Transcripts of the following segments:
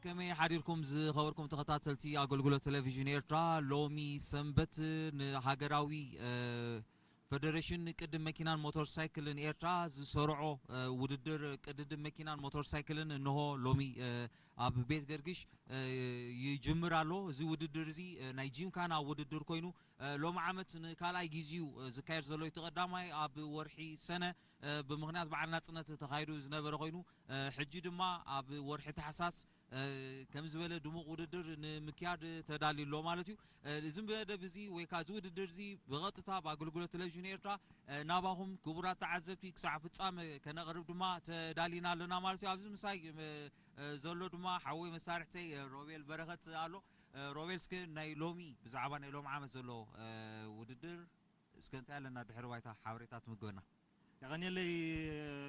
ከመይ ሓዲርኩም ዝኸበርኩም ተኸታተልቲ ኣገልግሎት ቴሌቪዥን ኤርትራ? ሎሚ ሰንበት ንሃገራዊ፣ እ፣ ፈደረሽን ቅድድም መኪናን ሞተር ሳይክልን ኤርትራ ዝሰርዖ፣ እ፣ ውድድር ቅድድም መኪናን ሞተር ሳይክልን እንሆ ሎሚ፣ እ፣ ኣብ ቤት ገርግሽ፣ እ፣ ይጅምር ኣሎ። እዚ ውድድር እዚ፣ እ፣ ናይ ጂምካና ውድድር ኮይኑ፣ እ፣ ሎሚ ዓመት ንካልኣይ ግዜኡ፣ እ፣ ዝካየድ ዘሎ እዩ። እቲ ቀዳማይ ኣብ ወርሒ ሰነ፣ እ፣ ብምኽንያት በዓል ናጽነት ተኻይዱ ዝነበረ ኮይኑ፣ እ፣ ሕጂ ድማ ኣብ ወርሒ ታሕሳስ፣ እ፣ ከም ዝበለ ድሙቕ ውድድር ንምክያድ ተዳልዩ ኣሎ ማለት እዩ። እ፣ እዚ መደብ እዚ ወይ ከዓ እዚ ውድድር እዚ ብቐጥታ ብኣገልግሎት ቴሌቪዥን ኤርትራ፣ እ፣ ናባኹም ክቡራት ተዓዘብቲ ክሳዕ ፍጻመ ከነቕርብ ድማ ተዳሊና ኣለና ማለት እዩ። ኣብዚ ምሳይ፣ እ፣ እ፣ ዘሎ ድማ ሓወይ መሳርሕተይ፣ እ፣ ሮቤል በረኸት ኣሎ። እ፣ ሮቤል፣ እስከ ናይ ሎሚ፣ ብዛዕባ ናይ ሎሚ ዓመት ዘሎ፣ እ፣ ውድድር እስከ እንታይ ኣለና ድሕሪ ባይታ ሓበሬታ ትምግበና? የቐንየለይ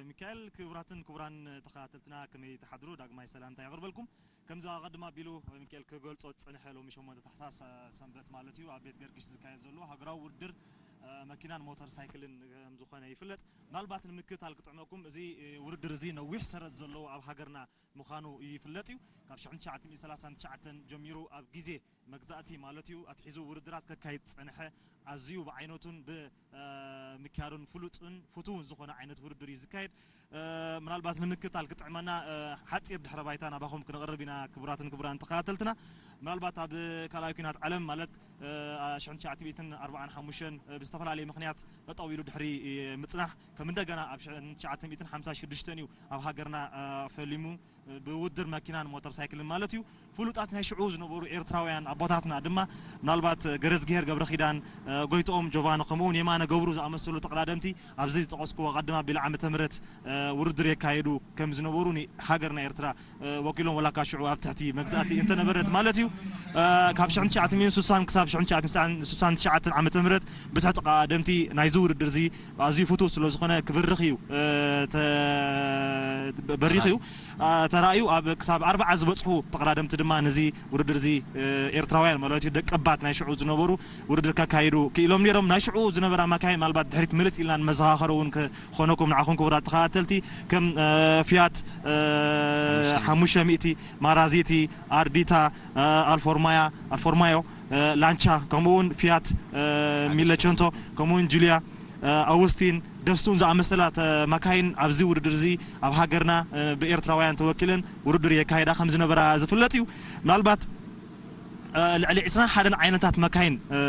ሚካኤል። ክቡራትን ክቡራን ተኸታተልትና ከመይ ትሓድሩ? ዳግማይ ሰላምታ የቕርበልኩም። ከምዚ ኣቐድም ኣቢሉ ሚካኤል ክገልጾ ዝጸንሐ ሎሚ ሸሞንተ ታሕሳስ፣ እ፣ ሰንበት ማለት እዩ፣ ኣብ ቤት ገርግሽ ዝካየድ ዘሎ ሃገራዊ ውድድር፣ እ፣ መኪናን ሞተር ሳይክልን ከም ዝኾነ ይፍለጥ። ምናልባት ንምክትታል ክጥዕመኩም፣ እዚ፣ እ፣ ውድድር እዚ ነዊሕ ሰረት ዘለዎ ኣብ ሃገርና ምዃኑ ይፍለጥ እዩ። ካብ ሽሕን ትሽዓተ ሚእትን ሰላሳን ትሽዓተን ጀሚሩ ኣብ ግዜ መግዛእቲ ማለት እዩ ኣትሒዙ ውድድራት ከካይድ ዝጸንሐ ኣዝዩ ብዓይነቱን ብ፣ እ፣ ምክያዱን ፍሉጥን ፍቱውን ዝኾነ ዓይነት ውድድር እዩ ዝካየድ። እ፣ ምናልባት ንምክትታል ክጥዕመና፣ እ፣ ሓጺር ድሕረ ባይታ ናባኹም ክነቕርብ ኢና ክቡራትን ክቡራን ተኸታተልትና። ምናልባት ኣብ ካልኣይ ኲናት ዓለም ማለት፣ እ፣ ሽሕን ትሽዓተ ሚእትን ኣርባዓን ሓሙሽተን፣ እ፣ ብዝተፈላለየ ምኽንያት ጠጠው ኢሉ ድሕሪ፣ እ፣ ምጽናሕ ከም እንደገና ኣብ ሽሕን ትሽዓተ ሚእትን ሓምሳን ሽዱሽተን እዩ ኣብ ሃገርና፣ እ፣ ፈሊሙ። ብውድድር መኪናን ሞተር ሳይክልን ማለት እዩ። ፍሉጣት ናይ ሽዑ ዝነበሩ ኤርትራውያን ኣቦታትና ድማ ምናልባት ገረዝግሄር ገብረኺዳን፣ እ፣ ጎይትኦም ጆቫኖ ከምኡውን የማነ ገብሩ ዝኣመሰሉ ተቐዳደምቲ ኣብዚ ዝጠቐስኩዎ ቀድም ኣቢሉ ዓመተ ምህረት፣ እ፣ ውድድር የካየዱ ከም ዝነበሩ ንሃገርና ኤርትራ፣ እ፣ ወኪሎም ወላካ ሽዑ ኣብ ትሕቲ መግዛእቲ እንተነበረት ማለት እዩ። እ፣ ካብ ሽሕን ትሽዓተ ሚእትን ስሳን ክሳብ ሽሕን ትሽዓተ ሚእትን ስሳን ትሽዓተን ዓመተ ምህረት ብትሕቲ ቀዳደምቲ ናይዚ ውድድር እዚ ኣዝዩ ፍቱው ስለ ዝኾነ ክብርኽ እዩ፣ እ፣ ተ-፣ በሪኽ እዩ። አ፣ ተራእዩ ኣብ ክሳብ ኣርባዓ ዝበጽሑ ተቐዳደምቲ ድማ ነዚ ውድድር እዚ፣ እ፣ ኤርትራውያን ማለት እዩ፣ ደቀባት ናይ ሽዑ ዝነበሩ ውድድር ከካይዱ ክኢሎም ነይሮም። ናይ ሽዑ ዝነበራ መካይን ምናልባት ድሕሪት ምልስ ኢልና ንመዘኻኸሪ እውን ክኾነኩም ንዓኹም ክቡራት ተኸታተልቲ ከም፣ እ፣ ፊያት፣ እ፣ ሓሙሽተ ሚእቲ፣ ማራዚቲ፣ ኣርዲታ፣ እ፣ ኣልፎርማያ፣ ኣልፎርማዮ፣ እ፣ ላንቻ፣ ከምኡ እውን ፊያት፣ እ፣ ሚለቸንቶ፣ ከምኡ እውን ጁልያ፣ እ፣ ኣውስቲን ደስቱን ዝኣመሰላ ተ-፣ መካይን ኣብዚ ውድድር እዚ ኣብ ሃገርና፣ እ፣ ብኤርትራውያን ተወኪለን ውድድር የካይዳ ከም ዝነበራ ዝፍለጥ እዩ። ምናልባት፣ እ፣ ልዕሊ ዕስራን ሓደን ዓይነታት መካይን፣ እ፣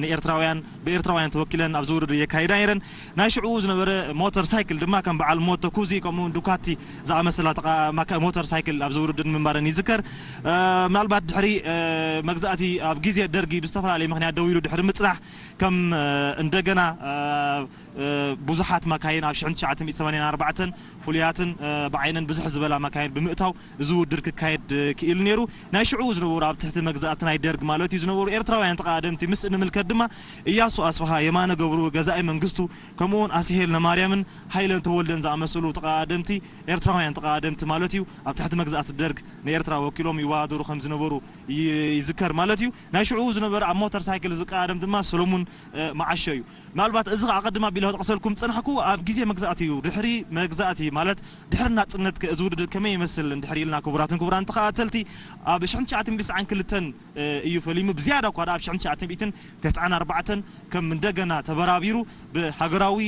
ንኤርትራውያን፣ ብኤርትራውያን ተወኪለን ኣብዚ ውድድር የካይዳ ነይረን። ናይ ሽዑ ዝነበረ ሞተር ሳይክል ድማ ከም በዓል ሞቶ ኩዚ ከምኡ እውን ዱካቲ ዝኣመሰላ ተቓ-፣ ማካ-፣ ሞተር ሳይክል ኣብዚ ውድድር ምንባረን ይዝከር። እ፣ ምናልባት ድሕሪ፣ እ፣ መግዛእቲ ኣብ ግዜ ደርጊ ብዝተፈላለየ ምኽንያት ደው ኢሉ ድሕሪ ምጽናሕ ከም፣ እ፣ እንደገና፣ እ፣ እ፣ ብዙሓት መካይን ኣብ ሽሕን ትሽዓተ ሚእትን ሰማንያን ኣርባዕተን ፍሉያትን፣ እ፣ ብዓይነን ብዝሕ ዝበላ መካይን ብምእታው እዚ ውድድር ክካየድ፣ እ፣ ክኢሉ ነይሩ። ናይ ሽዑ ዝነበሩ ኣብ ትሕቲ መግዛእቲ ናይ ደርግ ማለት እዩ ዝነበሩ ኤርትራውያን ተቐዳደምቲ ምስ እንምልከት ድማ እያሱ ኣስፍሃ፣ የማነ ገብሩ፣ ገዛኢ መንግስቱ፣ ከምኡውን ኣስሄል ነማርያምን ሃይለን ተወልደን ዝኣመሰሉ ተቐዳደምቲ ኤርትራውያን ተቐዳደምቲ ማለት እዩ ኣብ ትሕቲ መግዛእቲ ደርግ ንኤርትራ ወኪሎም ይወዳደሩ ከም ዝነበሩ ይ-፣ ይዝከር ማለት እዩ። ናይ ሽዑ ዝነበረ ኣብ ሞተር ሳይክል ዝቀዳደም ድማ ሰሎሙን፣ እ፣ መዓሾ እዩ። ምናልባት እዚ ከዓ ቅድም ኣቢለ ክጠቕሰልኩም ዝጸናሕኩ ኣብ ግዜ መግዛእቲ እዩ። ድሕሪ መግዛእቲ ማለት ድሕሪ ናጽነት ከ እዚ ውድድር ከመይ ይመስል እንድሕር ኢልና ክቡራትን ክቡራን ተኸታተልቲ ኣብ ሽሕን ትሽዓተ ሚእትን ተስዓን ክልተን፣ እ፣ እዩ ፈሊሙ። ብዝያዳ እኳ ደኣ ኣብ ሽሕን ትሽዓተ ሚእትን ተስዓን ኣርባዕተን ከም እንደገና ተበራቢሩ ብሃገራዊ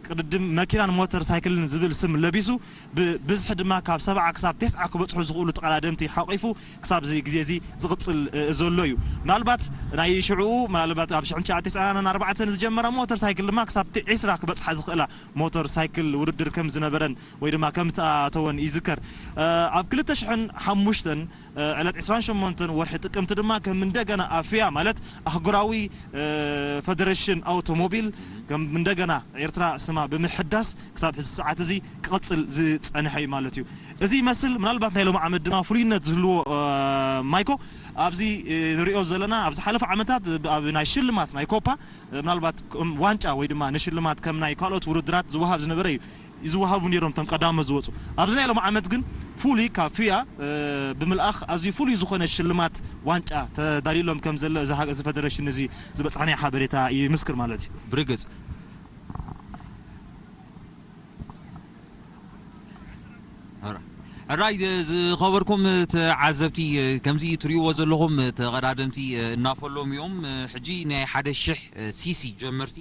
ቅድድም መኪናን ሞተር ሳይክልን ዝብል ስም ለቢሱ ብብዝሒ ድማ ካብ ሰብዓ ክሳብ ተስዓ ክበጽሑ ዝኽእሉ ተቐዳደምቲ ሓቂፉ ክሳብ እዚ ግዜ እዚ ዝቕጽል፣ እ፣ ዘሎ እዩ። ምናልባት ናይ ሽዑ ምናልባት ኣብ ሽሕን ትሽዓተ ሚእትን ተስዓን ኣርባዕተን ዝጀመራ ሞተር ሳይክል ድማ ክሳብ ቲ-፣ ዕስራ ክበጽሓ ዝኽእላ ሞተር ሳይክል ውድድር ከም ዝነበረን ወይ ድማ ከም ዝተኣተወን ይዝከር። እ፣ ኣብ ክልተ ሽሕን ሓሙሽተን እ፣ ዕለት ዕስራን ሸሞንተን ወርሒ ጥቅምቲ ድማ ከም እንደገና ኣፍያ ማለት ኣህጉራዊ፣ እ፣ ፈደረሽን ኣውቶሞቢል ከም እንደገና ኤርትራ ስማ ብምሕዳስ ክሳብ ሕዚ ሰዓት እዚ ክቐጽል ዝጸንሐ እዩ ማለት እዩ። እዚ ይመስል። ምናልባት ናይ ሎሚ ዓመት ድማ ፍሉይነት ዝህልዎ፣ እ፣ ማይኮ ኣብዚ፣ እ፣ ንሪኦ ዘለና ኣብ ዝሓለፈ ዓመታት ኣብ ናይ ሽልማት ናይ ኮፓ፣ እ፣ ምናልባት ከም ዋንጫ ወይ ድማ ንሽልማት ከም ናይ ካልኦት ውድድራት ዝወሃብ ዝነበረ እዩ። ዝወሃቡ ነይሮም እቶም ቀዳሞት ዝወፁ። ኣብዚ ናይ ሎም ዓመት ግን ፍሉይ ካብ ፊያ፣ እ፣ ብምልኣኽ ኣዝዩ ፍሉይ ዝኾነ ሽልማት ዋንጫ ተዳልዩሎም ከም ዘሎ እዚ ሃ-፣ እዚ ፈደረሽን እዚ ዝበፅሓናዮ ሓበሬታ ይምስክር ማለት እዩ። ብርግፅ። ሕራ-፣ ራይ ዝኸበርኩም ተዓዘብቲ፣ ከምዚ ትሪእዎ ዘለኹም ተቐዳደምቲ እናፈሎም እዮም። ሕጂ ናይ ሓደ ሽሕ ሲሲ ጀመርቲ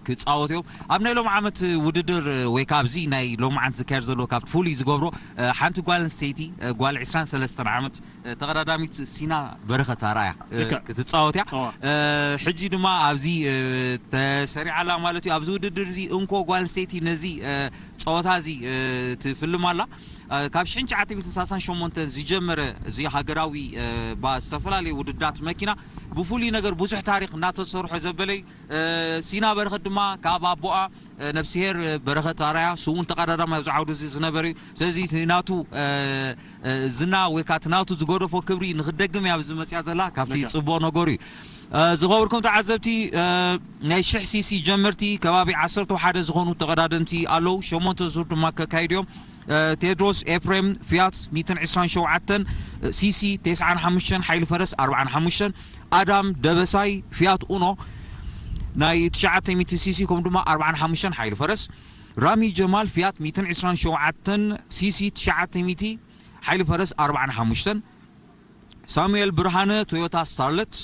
ክጻወቱ እዮም። ኣብ ናይ ሎም ዓመት ውድድር ወይ ካብ እዚ ናይ ሎም ዓመት ዝካየድ ዘሎ ካብ ፍሉይ ዝገብሮ ሓንቲ ጓል ኣንስተይቲ ጓል ዕስራን ሰለስተን ዓመት ተቐዳዳሚት ሲና በረኸት ኣርኣያ ክትጻወት እያ። ሕጂ ድማ ኣብዚ ተሰሪዓ ኣላ ማለት እዩ። ኣብዚ ውድድር እዚ እንኮ ጓል ኣንስተይቲ ነዚ ጸወታ እዚ ትፍልም ኣላ። ካብ ሽሕን ትሽዓተ ሚእትን ሰላሳን ሸሞንተን ዝጀመረ እዚ ሃገራዊ ባ ዝተፈላለዩ ውድድራት መኪና ብፍሉይ ነገር ብዙሕ ታሪኽ እናተሰርሖ ዘበለይ ሲና በረኸት ድማ ካብ ኣቦኣ ነብስሄር በረኸት ኣራያ ስውን ተቐዳዳማይ ኣብዚ ዓውዲ እዚ ዝነበረ እዩ። ስለዚ እቲ ናቱ ዝና ወይ ከዓ እቲ ናቱ ዝገደፎ ክብሪ ንክደግም እያ ኣብዚ መፅያ ዘላ። ካብቲ ፅቡቕ ነገሩ እዩ። ዝኸበርኩም ተዓዘብቲ፣ ናይ ሽሕ ሲሲ ጀመርቲ ከባቢ ዓሰርተ ሓደ ዝኾኑ ተቐዳደምቲ ኣለዉ። ሸሞንተ ዙር ድማ ከካይዱ እዮም። ቴድሮስ ኤፍሬም ፊያት ሚእትን ዕስራን ሸውዓተን፣ ሲሲ ተስዓን ሓሙሽተን፣ ሓይሊ ፈረስ ኣርባዓን ሓሙሽተን፣ ኣዳም ደበሳይ ፊያት ኡኖ ናይ ትሽዓተ ሚእቲ ሲሲ ከምኡ ድማ ኣርባዓን ሓሙሽተን ሓይሊ ፈረስ፣ ራሚ ጀማል ፊያት ሚእትን ዕስራን ሸውዓተን፣ ሲሲ ትሽዓተ ሚእቲ፣ ሓይሊ ፈረስ ኣርባዓን ሓሙሽተን፣ ሳሙኤል ብርሃነ ቶዮታ ስታርለት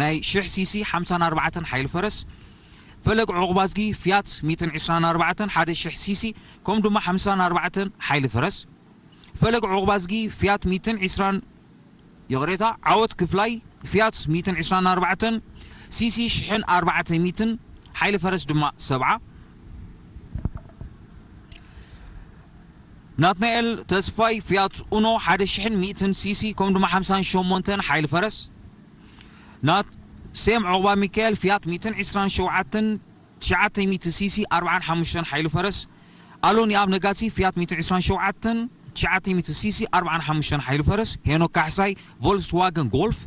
ናይ ሽሕ ሲሲ ሓምሳን ኣርባዕተን ሓይሊ ፈረስ፣ ፈለግ ዑቕባዝጊ ፊያት ሚእትን ዕስራን ኣርባዕተን ሓደ ሽሕ ሲሲ ከምኡ ድማ ሓምሳን ኣርባዕተን ሓይሊ ፈረስ፣ ፈለግ ዑቕባዝጊ ፊያት ሚእትን ዕስራን፣ ይቕሬታ፣ ዓወት ክፍላይ ፊያት ሚእትን ዕስራን ኣርባዕተን፣ ሲሲ ሽሕን ኣርባዕተ ሚእትን፣ ሓይሊ ፈረስ ድማ ሰብዓ። ናትናኤል ተስፋይ ፊያት ኡኖ ሓደ ሽሕን ሚእትን ሲሲ ከምኡ ድማ ሓምሳን ሸሞንተን ሓይሊ ፈረስ። ናት ሴም ዑቕባ ሚካኤል ፊያት ሚእትን ዕስራን ሸውዓተን ትሽዓተ ሚእቲ ሲሲ ኣርባዓን ሓሙሽተን ሓይሊ ፈረስ። ኣሎን የኣብ ነጋሲ ፊያት ሚእትን ዕስራን ሸውዓተን ትሽዓተ ሚእቲ ሲሲ ኣርባዓን ሓሙሽተን ሓይሊ ፈረስ። ሄኖክ ካሕሳይ ቮልክስዋገን ጎልፍ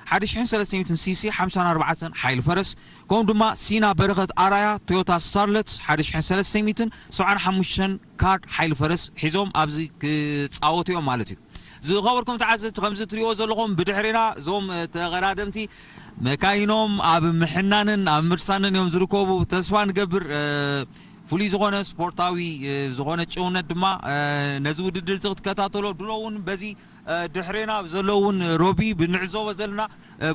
ሓደ ሽሕን ሰለስተ ሚእትን ሲሲ ሓምሳን ኣርባዕተን ሓይሊ ፈረስ። ከምኡ ድማ ሲና በረኸት ኣራያ ቶዮታ ስታርለት ሓደ ሽሕን ሰለስተ ሚእትን ሰብዓን ሓሙሽተን ካርድ ሓይሊ ፈረስ ሒዞም ኣብዚ ክጻወቱ እዮም ማለት እዩ። ዝኸበርኩም ተዓዘብቲ፣ ከምዚ ትሪእዎ ዘለኹም ብድሕሬና እዞም ተቐዳደምቲ መካይኖም ኣብ ምሕናንን ኣብ ምርሳንን እዮም ዝርከቡ። ተስፋ ንገብር ፍሉይ ዝኾነ ስፖርታዊ ዝኾነ ጭውነት ድማ ነዚ ውድድር እዚ ክትከታተሎ ድሮ እውን በዚ ድሕሬና ዘለውን ሮቢ ብንዕዘቦ ዘለና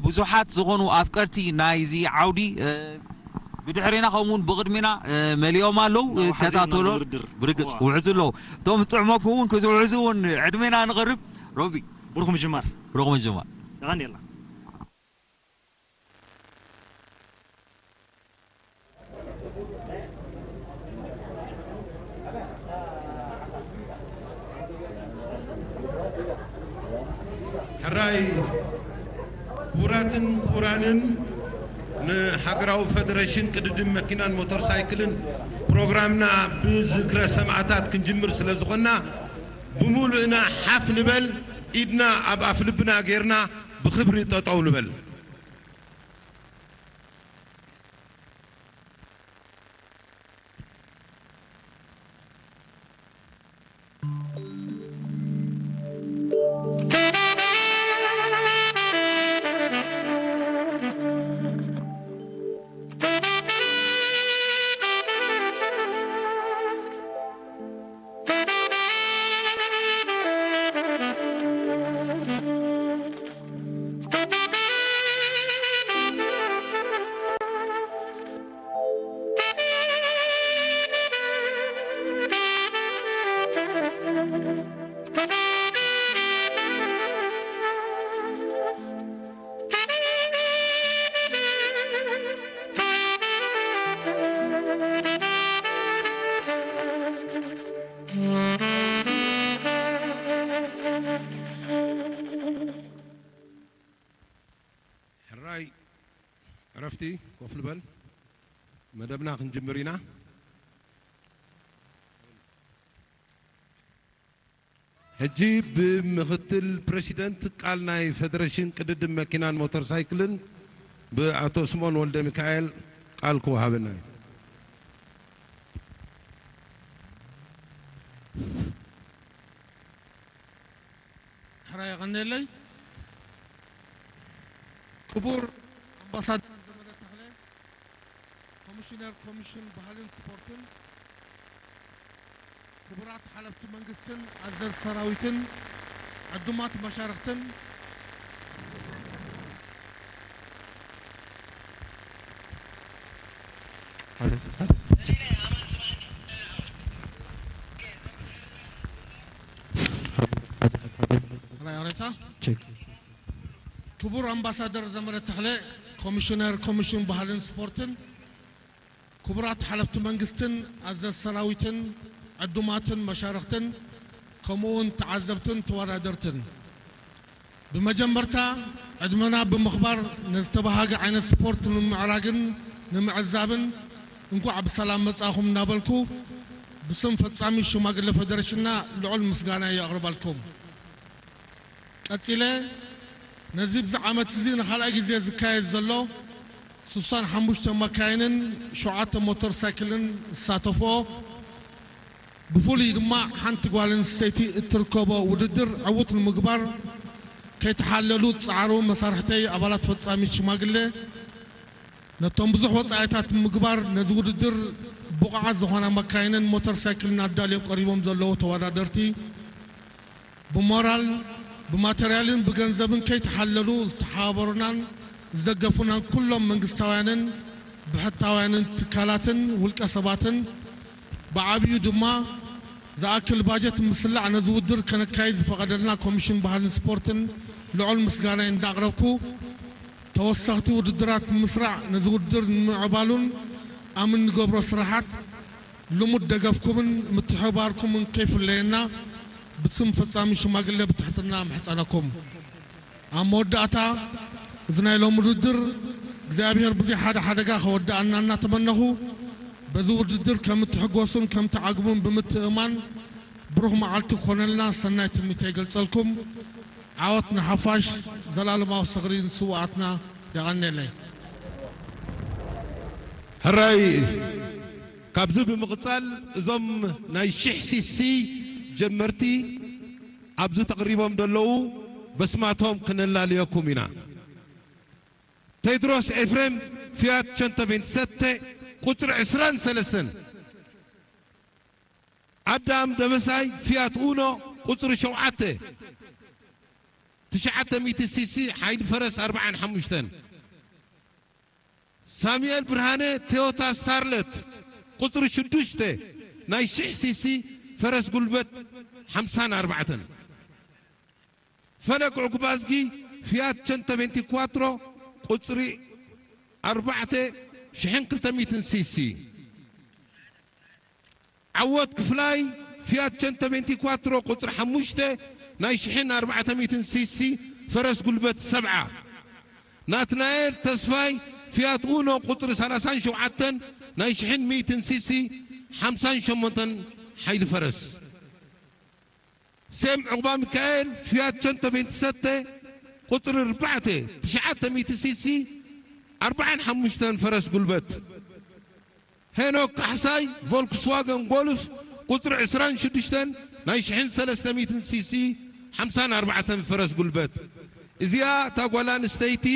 ብዙሓት ዝኾኑ ኣፍቀርቲ ናይዚ ዓውዲ ብድሕሬና ከምኡ እውን ብቕድሜና መሊኦም ኣለዉ። ከታተሎ ብርግጽ ውሕዙ ኣለዉ። እቶም ዝጥዕመኩም እውን ክትውሕዙ እውን ዕድሜና ንቕርብ። ሮቢ ብሩኽ ምጅማር። ብሩኽ ምጅማር። የቐንየልና። ሕራይ ክቡራትን ክቡራንን፣ ንሃገራዊ ፈደረሽን ቅድድም መኪናን ሞተር ሳይክልን ፕሮግራምና ብዝክረ ሰማእታት ክንጅምር ስለ ዝኾንና፣ ብምሉእና ሓፍ ንበል፣ ኢድና ኣብ ኣፍ ልብና ጌርና ብኽብሪ ጠጠው ንበል። ሕራይ ዕረፍቲ ኮፍ ንበል። መደብና ክንጅምር ኢና። ሕጂ ብምኽትል ፕረሲደንት ቃል ናይ ፈደረሽን ቅድድም መኪናን ሞተር ሳይክልን ብኣቶ ስምኦን ወልደ ሚካኤል ቃል ክወሃበና እዩ። ሕራይ የቐንየለይ። ክቡር ኣምባሳደር ዘመደ ተኽለ፣ ኮሚሽነር ኮሚሽን ባህልን ስፖርትን፣ ክቡራት ሓለፍቲ መንግስትን ኣዘዝ ሰራዊትን ዕዱማት መሻርኽትን ክቡር ኣምባሳደር ዘመደ ተኽለ፣ ኮሚሽነር ኮሚሽን ባህልን ስፖርትን፣ ክቡራት ሓለፍቲ መንግስትን ኣዘዝ ሰራዊትን ዕዱማትን መሻርኽትን፣ ከምኡውን ተዓዘብትን ተወዳደርትን፣ ብመጀመርታ ዕድመና ብምኽባር ነዝተባሃገ ዓይነት ስፖርት ንምምዕራግን ንምዕዛብን እንኳዕ ብሰላም መጻኹም እናበልኩ፣ ብስም ፈጻሚ ሽማግለ ፌደሬሽንና ልዑል ምስጋና የቕርበልኩም። ቀጺለ፣ ነዚ ብዚ ዓመት እዚ ንኻልኣይ ግዜ ዝካየድ ዘሎ ስሳን ሓሙሽተ መካይንን ሸውዓተ ሞተር ሳይክልን ዝሳተፍኦ፣ ብፍሉይ ድማ ሓንቲ ጓል ኣንስተይቲ እትርከቦ ውድድር ዕዉት ንምግባር ከይተሓለሉ ዝጸዓሩ መሳርሕተይ ኣባላት ፈጻሚት ሽማግለ፣ ነቶም ብዙሕ ወጻኢታት ብምግባር ነዚ ውድድር ብቑዓት ዝኾና መካይንን ሞተር ሳይክልን ኣዳልዮም ቀሪቦም ዘለዉ ተወዳደርቲ፣ ብሞራል፣ ብማተርያልን ብገንዘብን ከይተሓለሉ ዝተሓባበሩናን ዝደገፉናን ኩሎም መንግስታውያንን ብሕታውያንን ትካላትን ውልቀ ሰባትን፣ ብዓብዩ ድማ ዝኣክል ባጀት ምስላዕ ነዚ ውድድር ከነካይድ ዝፈቐደልና ኮሚሽን ባህልን ስፖርትን ልዑል ምስጋናይ እንዳቕረብኩ፣ ተወሰኽቲ ውድድራት ብምስራዕ ነዚ ውድድር ንምዕባሉን ኣብ እንገብሮ ስራሓት ልሙድ ደገፍኩምን ምትሕብባርኩምን ከይፍለየና ብስም ፈጻሚ ሽማግለ ብትሕትና እምሕጸነኩም። ኣብ መወዳእታ፣ እዚ ናይ ሎሚ ውድድር እግዚኣብሔር ብዘይ ሓደ ሓደጋ ከወድኣና እናተመነኹ፣ በዚ ውድድር ከም እትሕጎሱን ከም ትዓግቡን ብምትእምማን፣ ብሩኽ መዓልቲ ክኾነልና ሰናይ ትምኒተይ ይገልጸልኩም። ዓወት ንሓፋሽ፣ ዘላለማዊ ስኽሪ ንስውኣትና። የቐንየለይ። ሕራይ። ካብዚ ብምቕጻል እዞም ናይ ሽሕ ሲሲ ጀመርቲ ኣብዚ ተቕሪቦም ዘለዉ በስማቶም ክነላልየኩም ኢና። ቴድሮስ ኤፍሬም ፊያት ሸንቶ ቬንቲሰተ ቁጽሪ ዕስራን ሰለስተን። ኣዳም ደበሳይ ፊያት ኡኖ ቁጽሪ ሸውዓተ ትሽዓተ ሚእቲ ሲሲ ሓይሊ ፈረስ ኣርብዓን ሓሙሽተን። ሳሙኤል ብርሃነ ቶዮታ ስታርለት ቁጽሪ ሽዱሽተ ናይ ሽሕ ሲሲ ፈረስ ጉልበት ሓምሳን ኣርባዕተን። ፈለግ ዑግባዝጊ ፊያት ሸንቶ ቬንቲ ኳትሮ ቁጽሪ ኣርባዕተ ሽሕን ክልተ ሚእትን ሲሲ። ዓወት ክፍላይ ፊያት ሸንቶ ቬንቲ ኳትሮ ቁጽሪ ሓሙሽተ ናይ ሽሕን ኣርባዕተ ሚእትን ሲሲ ፈረስ ጉልበት ሰብዓ። ናትናኤል ተስፋይ ፊያት ኡኖ ቁጽሪ ሰላሳን ሸውዓተን ናይ ሽሕን ሚእትን ሲሲ ሓምሳን ሸሞንተን ሓይሊ ፈረስ። ሴም ዑቕባሚካኤል ፊያት ሸንቶ ቬንቲሰተ ቁጽሪ ኣርባዕተ ትሽዓተ ሚእቲ ሲሲ ኣርብዓን ሓሙሽተን ፈረስ ጉልበት። ሄኖክ ካሕሳይ ቮልክስዋገን ጎልፍ ቁጽሪ ዕስራን ሽዱሽተን ናይ ሽሕን ሰለስተ ሚእትን ሲሲ ሓምሳን ኣርባዕተን ፈረስ ጉልበት። እዚኣ እታ ጓል ኣንስተይቲ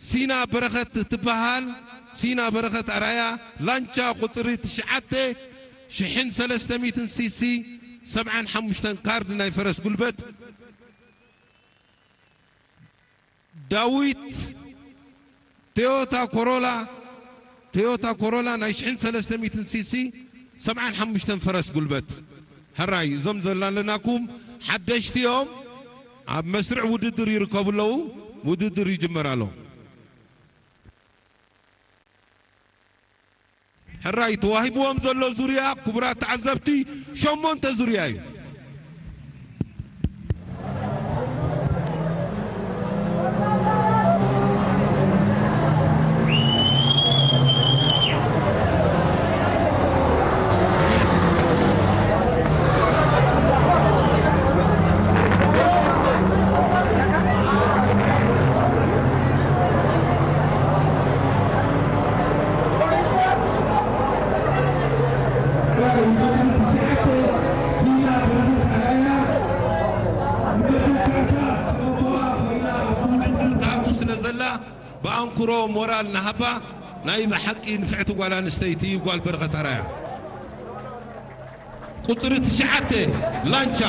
ሲና በረኸት ትበሃል። ሲና በረኸት ኣርኣያ ላንቻ ቁጽሪ ትሽዓተ ሽሕን ሰለስተ ሚእትን ሲሲ ሰብዓን ሓሙሽተን ካርድ ናይ ፈረስ ጉልበት። ዳዊት ቶዮታ ኮሮላ ቶዮታ ኮሮላ ናይ ሽሕን ሰለስተ ሚእትን ሲሲ ሰብዓን ሓሙሽተን ፈረስ ጉልበት። ሕራይ እዞም ዘላለናኩም ሓደሽቲ እዮም። ኣብ መስርዕ ውድድር ይርከቡ ኣለዉ። ውድድር ይጅመር ኣሎ። ሕራይ ተዋሂብዎም ዘሎ ዙርያ ክቡራት ተዓዘብቲ ሸሞንተ ዙርያ እዩ። ውድድር ትኣቱ ስለ ዘላ ብኣንክሮ ሞራል ንሃባ። ናይ ብሓቂ ንፍዕቲ ጓል ኣንስተይቲ ጓል በረኸት ኣርኣያ። ቁጽሪ ትሽዓተ ላንቻ።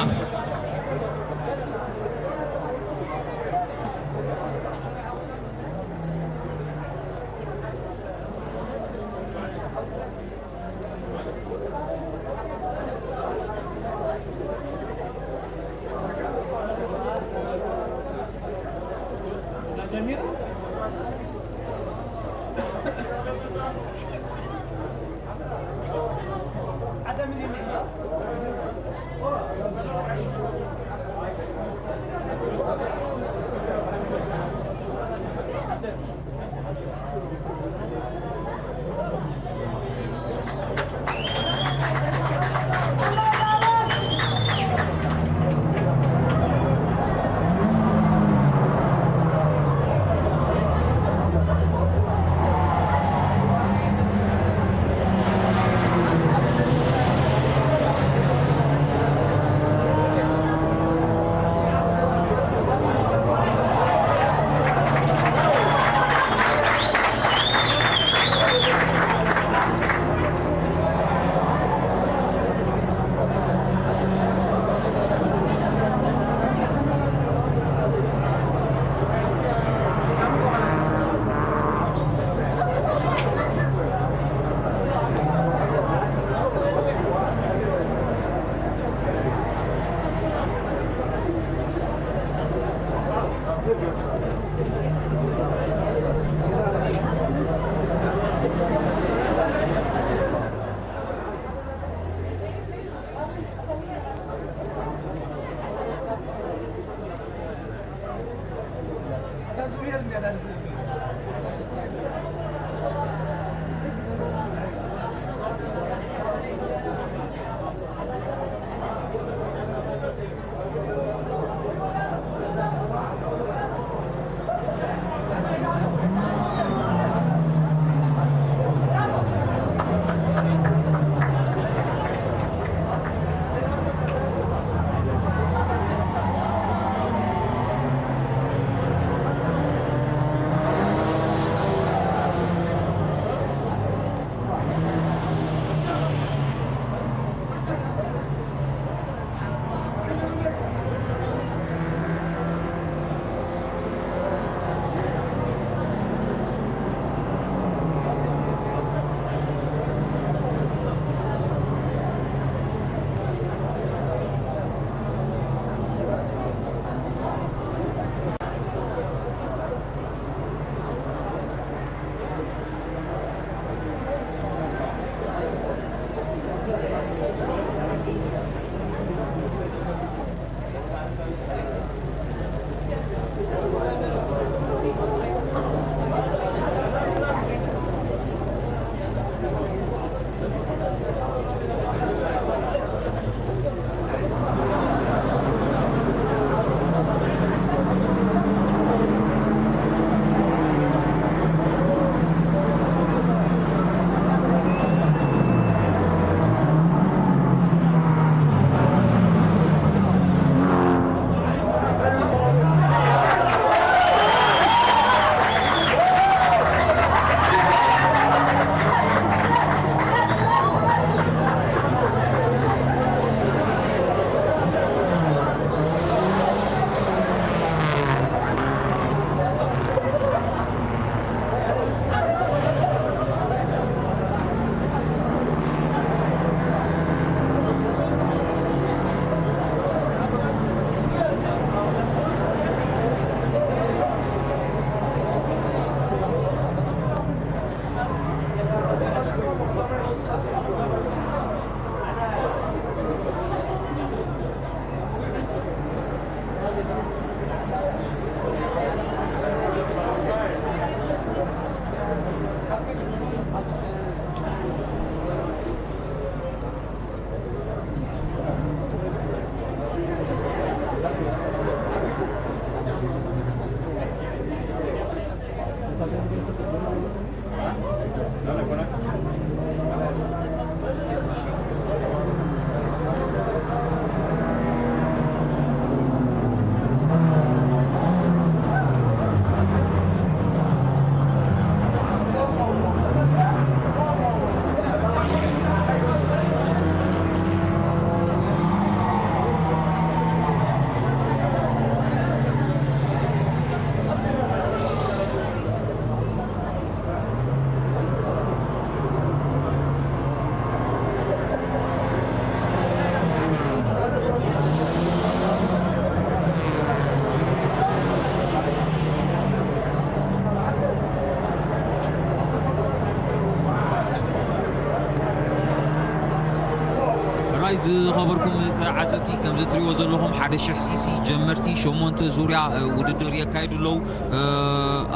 ዝኸበርኩም ተዓዘብቲ፣ ከምዚ ትሪእዎ ዘለኹም ሓደ ሽሕ ሲሲ ጀመርቲ ሸሞንተ ዙርያ ውድድር የካይዱ ኣለዉ።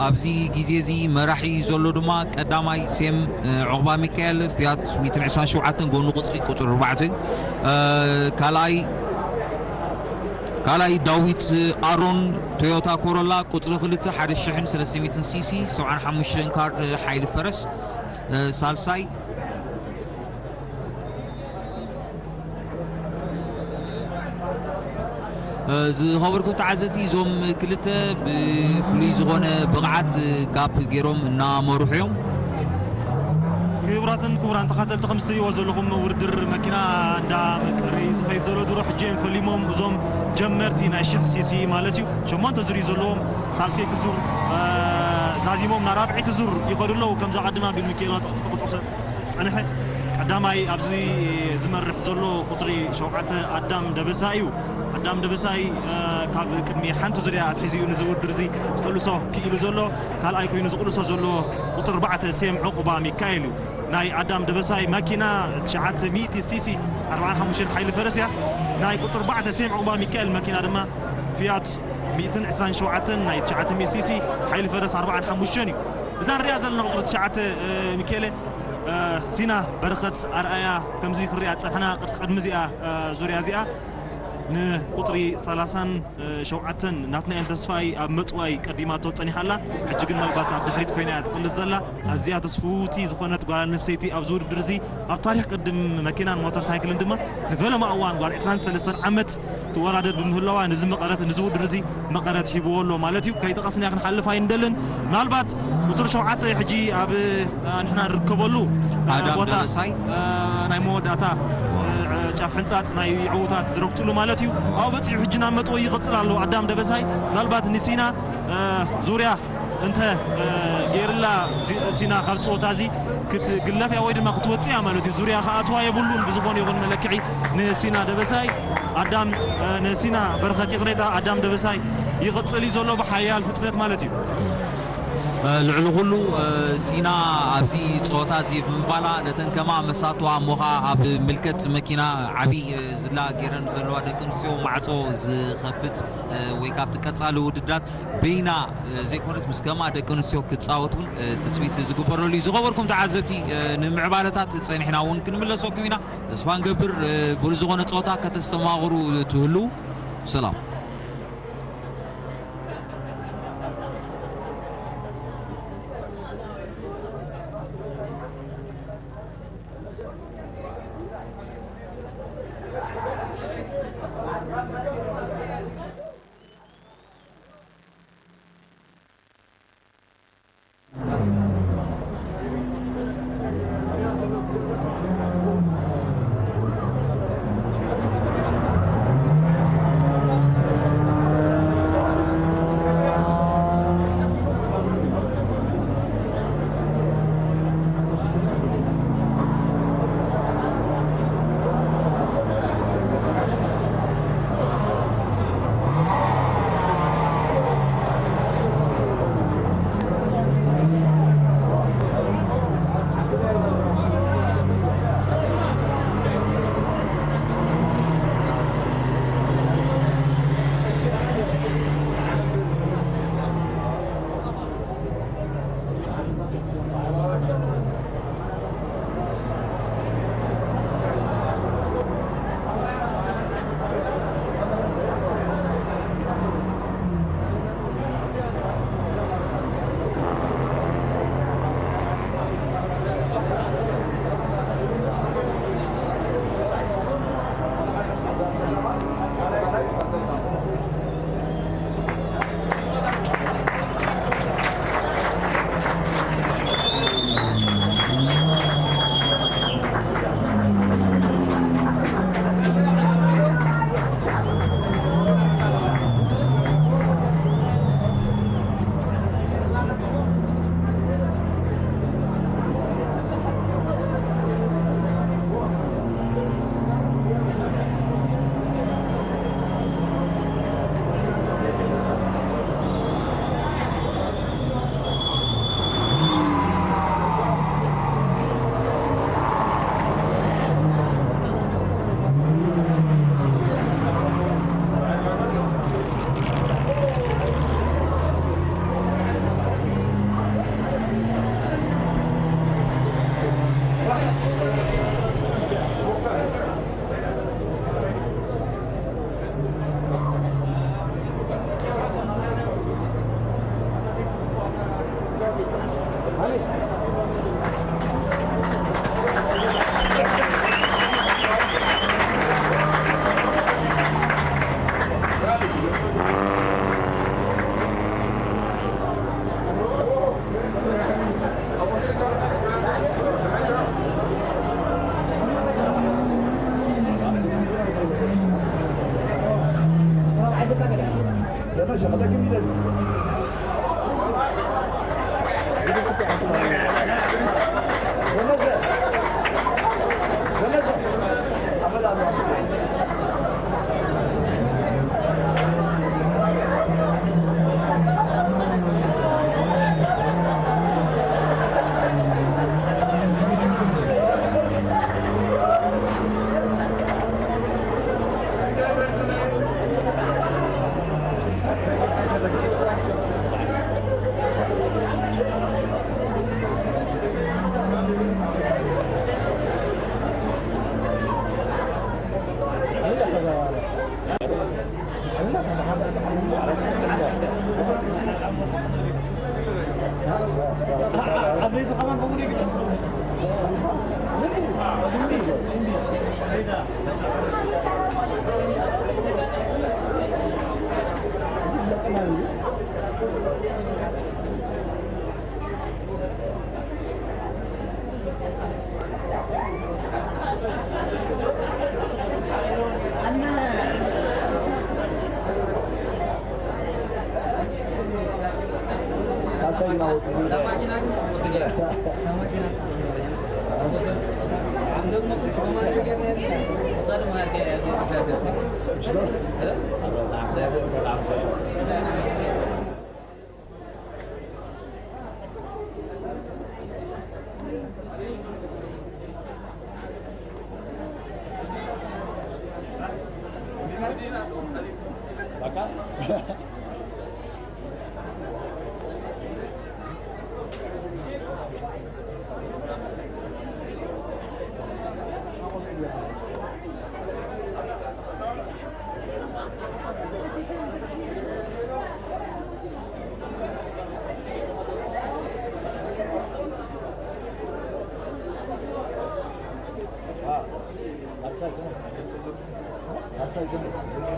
ኣብዚ ግዜ እዚ መራሒ ዘሎ ድማ ቀዳማይ ሴም ዑቕባ ሚካኤል ፊያት ሚእትን ዕስራን ሸውዓተን ጎኒ ቁፅሪ ቁፅሪ ኣርባዕተ እዩ። ካልኣይ ካልኣይ ዳዊት ኣሮን ቶዮታ ኮሮላ ቁፅሪ ክልተ ሓደ ሽሕን ሰለስተ ሚእትን ሲሲ ሰብዓን ሓሙሽተን ካርድ ሓይሊ ፈረስ። ሳልሳይ ዝኸበርኩም ተዓዘቲ፣ እዞም ክልተ ብፍሉይ ዝኾነ ብቕዓት ጋፕ ገይሮም እናመርሑ እዮም። ክቡራትን ክቡራን ተኸተልቲ፣ ከም ዝትሪእዎ ዘለኹም ውድድር መኪና እንዳ መቀረ እዩ ዝኸይድ ዘሎ። ድሮ ሕጂ እዮም ፈሊሞም እዞም ጀመርቲ ናይ ሽሕ ሲሲ ማለት እዩ። ሸሞንተ ዙር እዩ ዘለዎም። ሳልሰይቲ ዙር ዛዚሞም ናብ ራብዐይቲ ዙር ይኸዱ ኣለዉ። ከምዛ ቀድማ ብሚካኤል ተቆጥቁጦ ዝጸንሐ ቀዳማይ ኣብዚ ዝመርሕ ዘሎ ቁጽሪ ሸውዓተ ኣዳም ደበሳ እዩ። ኣዳም ደበሳይ ካብ ቅድሚ ሓንቲ ዙርያ ኣትሒዙ እዩ ንዚ ውድድር እዚ ክቕልሶ ክኢሉ ዘሎ። ካልኣይ ኮይኑ ዝቕልሶ ዘሎ ቁጽሪ ኣርባዕተ ሴም ዕቑባ ሚካኤል እዩ። ናይ ኣዳም ደበሳይ መኪና ትሽዓተ ሚእቲ ሲሲ ኣርባዓን ሓሙሽተን ሓይሊ ፈረስ እያ። ናይ ቁጽሪ ኣርባዕተ ሴም ዕቑባ ሚካኤል መኪና ድማ ፊያት ሚእትን ዕስራን ሸውዓተን ናይ ትሽዓተ ሚእቲ ሲሲ ሓይሊ ፈረስ ኣርባዓን ሓሙሽተን እዩ። እዛ ንሪኣ ዘለና ቁጽሪ ትሽዓተ ሚካኤለ ሲና በረኸት ኣርኣያ ከምዚ ክሪኣ ዝጸንሐና ቅድሚ እዚኣ ዙርያ እዚኣ ንቁጽሪ ሰላሳን ሸውዓተን ናትናኤል ተስፋይ ኣብ መጥዋይ ቀዲማቶ ጸኒሓ ኣላ። ሕጂ ግን ምናልባት ኣብ ድሕሪት ኮይና እያ ትቕልስ ዘላ። ኣዝያ ተስፍውቲ ዝኾነት ጓል ኣንስተይቲ ኣብዚ ውድድር እዚ ኣብ ታሪኽ ቅድም መኪናን ሞተር ሳይክልን ድማ ንፈለማ እዋን ጓል ዕስራን ሰለስተን ዓመት ትወዳደር ብምህላዋ ንዚ መቐረት ንዚ ውድድር እዚ መቐረት ሂብዎ ኣሎ ማለት እዩ። ከይጠቐስና ክንሓልፍ ኣይንደልን። ምናልባት ቁፅሪ ሸውዓተ ሕጂ ኣብ ንሕና ንርከበሉ ኣዳም ቦታ ደበሳይ ናይ መወዳእታ ጫፍ ሕንፃፅ ናይ ዕውታት ዝረግፅሉ ማለት እዩ። ኣብ በፂሑ ሕጂ ናብ መጥወ ይቕፅል ኣሎ ኣዳም ደበሳይ። ምናልባት ንሲና ዙርያ እንተ ገይርላ ሲና ካብ ፀወታ እዚ ክትግለፍ እያ ወይ ድማ ክትወፅእ እያ ማለት እዩ። ዙርያ ክኣትዋ የብሉን ብዝኾነ ይኹን መለክዒ ንሲና ደበሳይ ኣዳም ንሲና በረኸት ይቕሬታ ኣዳም ደበሳይ ይቕፅል እዩ ዘሎ ብሓያል ፍጥነት ማለት እዩ። ልዕሊ ኩሉ ሲና ኣብዚ ፀወታ እዚ ብምባላ ነተን ከማ መሳትዋ እሞ ኸዓ ኣብ ምልከት መኪና ዓብዪ ዝላ ገይረን ዘለዋ ደቂ ኣንስትዮ ማዕፆ ዝኸፍት ወይ ካብቲ ቀፃሊ ውድድራት በይና ዘይኮነት ምስ ከማ ደቂ ኣንስትዮ ክፃወት እውን ትፅቢት ዝግበረሉ እዩ። ዝኸበርኩም ተዓዘብቲ ንምዕባለታት ፀኒሕና እውን ክንምለሰኩም ኢና። ተስፋ ንገብር ብሉ ዝኾነ ፀወታ ከተስተማቕሩ ትህልዉ። ሰላም። ሳልሳይ ግና ወፂኡ።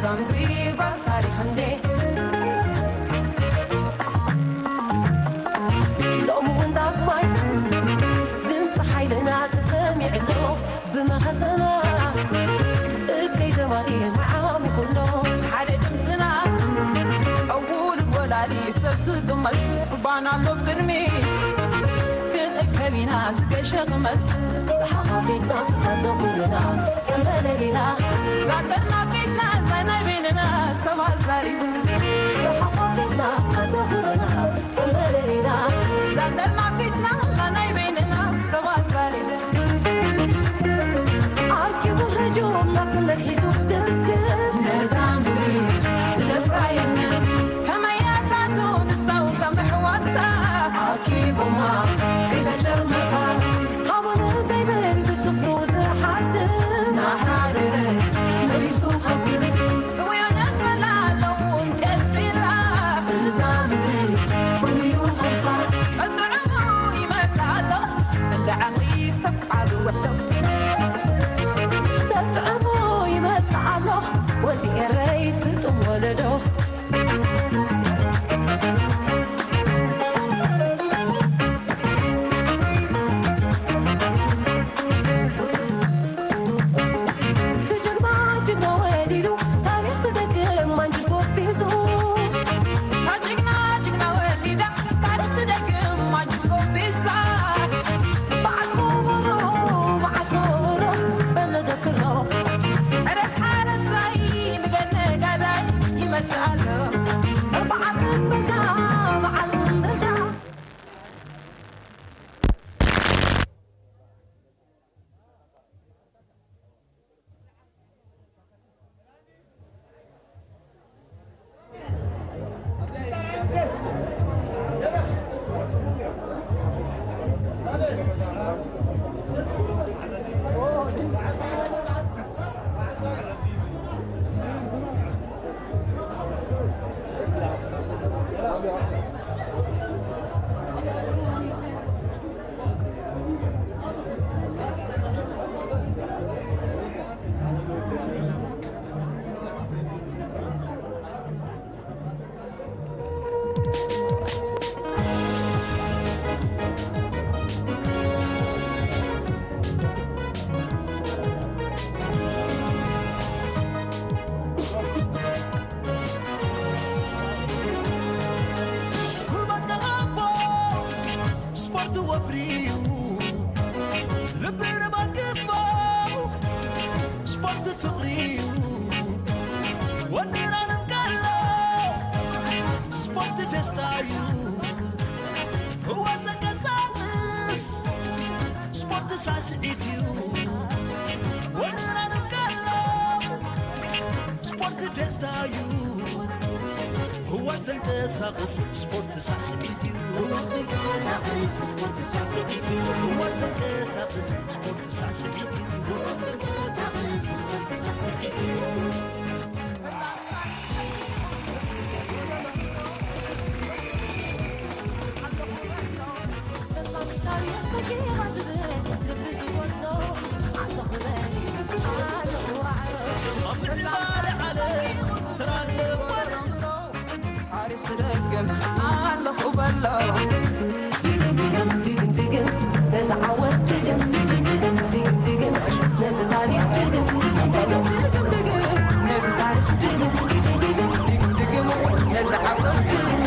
ዛምሪ ጓል ታሪኽ እንዴ ሎሚ እውን ዳግማይ ድምፂ ሓይልና ተሰሚዕሎ ብመኸተና እከይ ዘማሪ መዓሚ ኩሎ ሓደ ድምፅና ኣውሉ ወላዲ ሰብ ስጥመት ባና ኣሎ ቅድሚ ክንእከብ ኢና ዝገሸ ክመት ዝሓፋፊትና ሳደኹልና ጸመለሊና ዛጠርና ፊትና ዛናይ በይንና ሰብ ኣዛሪቡ ዝሓፋፊትና ሳደኹልና ጸመለሊና ዛጠርና ፊትና ዛናይ በይንና ሰብ ኣዛሪቡ ኣኪቡ ህጁም ናትነት ሒዙ ድርድር ነዛ ምድሪ ዝደፍራ የለን ከመያታቱ ንሳው ከም ኣሕዋታ ኣኪቦማ ክተጨርመታ ሃቦነ ዘይብል ብትፍሩ ዝሓድር ናሓደረት መሊሱ ከብር ጥውዮ ነጸላ ኣለውን ቀጺላ እዛ ምድሪ ፍሉዩ ኸሳ ጥዑሙ ይመጽእ ኣሎ እንደ ዓቕሊ ሰብ ቃሉ ውሕዶ ተጥዕሞ ይመጽእ ደስታዩ ህይወት ዘንቀሳቕስ ስፖርት ሳስዒት እዩ። ወርናን ከሎ ስፖርት ደስታዩ ህይወት ዘንቀሳቕስ ስፖርት ሳስዒት እዩ። ህይወት ዘንቀሳቕስ ስፖርት ሳስዒት እዩ። ህይወት ዘንቀሳቕስ ስፖርት ሳስዒት እዩ። ህይወት ዘንቀሳቕስ ስፖርት ሳስዒት እዩ። ኣሪፍ ዝደግም ኣለኹ በሎ። ድግም፣ ድግም፣ ድግም፣ ድግም፣ ነዚ ዓወት ድግም፣ ድግም፣ ድግም፣ ድግም፣ ድግም፣ ነዚ ታሪኽ ድግም፣ ድግም፣ ድግም፣ ድግም፣ ድግም፣ ነዚ ታሪኽ ድግም፣ ድግም፣ ድግም፣ ድግም፣ ድግም፣ ነዚ ዓወት ድግም።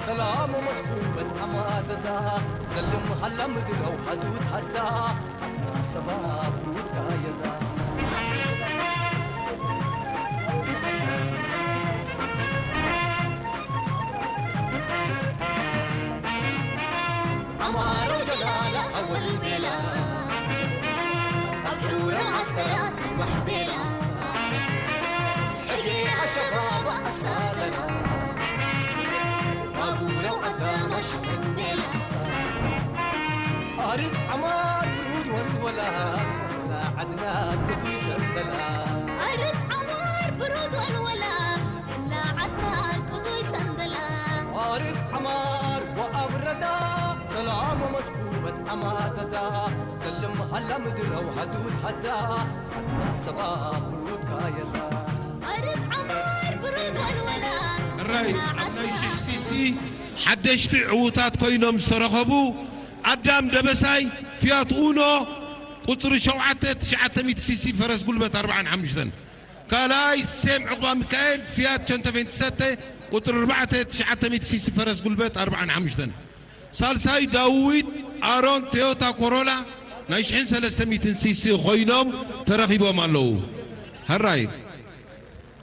ሰላም መስኩበት ኣማተታ ዘልም ሃላ ምድረው ሃዱት ሃዳ ኣና ሰባ ቡት ካየታ ኣማሮ ጀላላ ኣወል ቤላ ኣብ ሑረ ዓስተራት ዋሕ ቤላ ሕጌ ኣሸባባ ኣሳደላ ባቡረው ኣዳማሽ ቤላ ኣርድ ዓማር ብሩድ ወልወላ ዓድና ቅዱይ ሰንደላ ኣርድ ዓማር ብሩድ ወልወላ እና ዓድና ቅዱይ ሰንደላ ኣርድ ዓማር ወኣብረዳ ሰላም መስኩበት ኣማተዳ ሰልም ሃላ ምድረው ሃዱድ ሃዳ ዓድና ሰባ ብሩድ ካየዳ ኣርድ ዓማር ብሩድ ወልወላ ራይ ኣብ ናይ ሽሕ ሲሲ ሓደሽቲ ዕዉታት ኮይኖም ዝተረኸቡ ኣዳም ደበሳይ፣ ፊያት ኡኖ፣ ቁጽሪ ሸውዓተ፣ ትሽዓተ ሚእቲ ሲሲ፣ ፈረስ ጉልበት ኣርብዓን ሓሙሽተን። ካልኣይ ሴም ዕቑባ ሚካኤል፣ ፊያት ቸንቶ ቬንትሰተ፣ ቁጽሪ ኣርባዕተ፣ ትሽዓተ ሚእቲ ሲሲ፣ ፈረስ ጉልበት ኣርብዓን ሓሙሽተን። ሳልሳይ ዳዊት ኣሮን፣ ቶዮታ ኮሮላ፣ ናይ ሽሕን ሰለስተ ሚእትን ሲሲ ኮይኖም ተረኺቦም ኣለዉ። ሕራይ።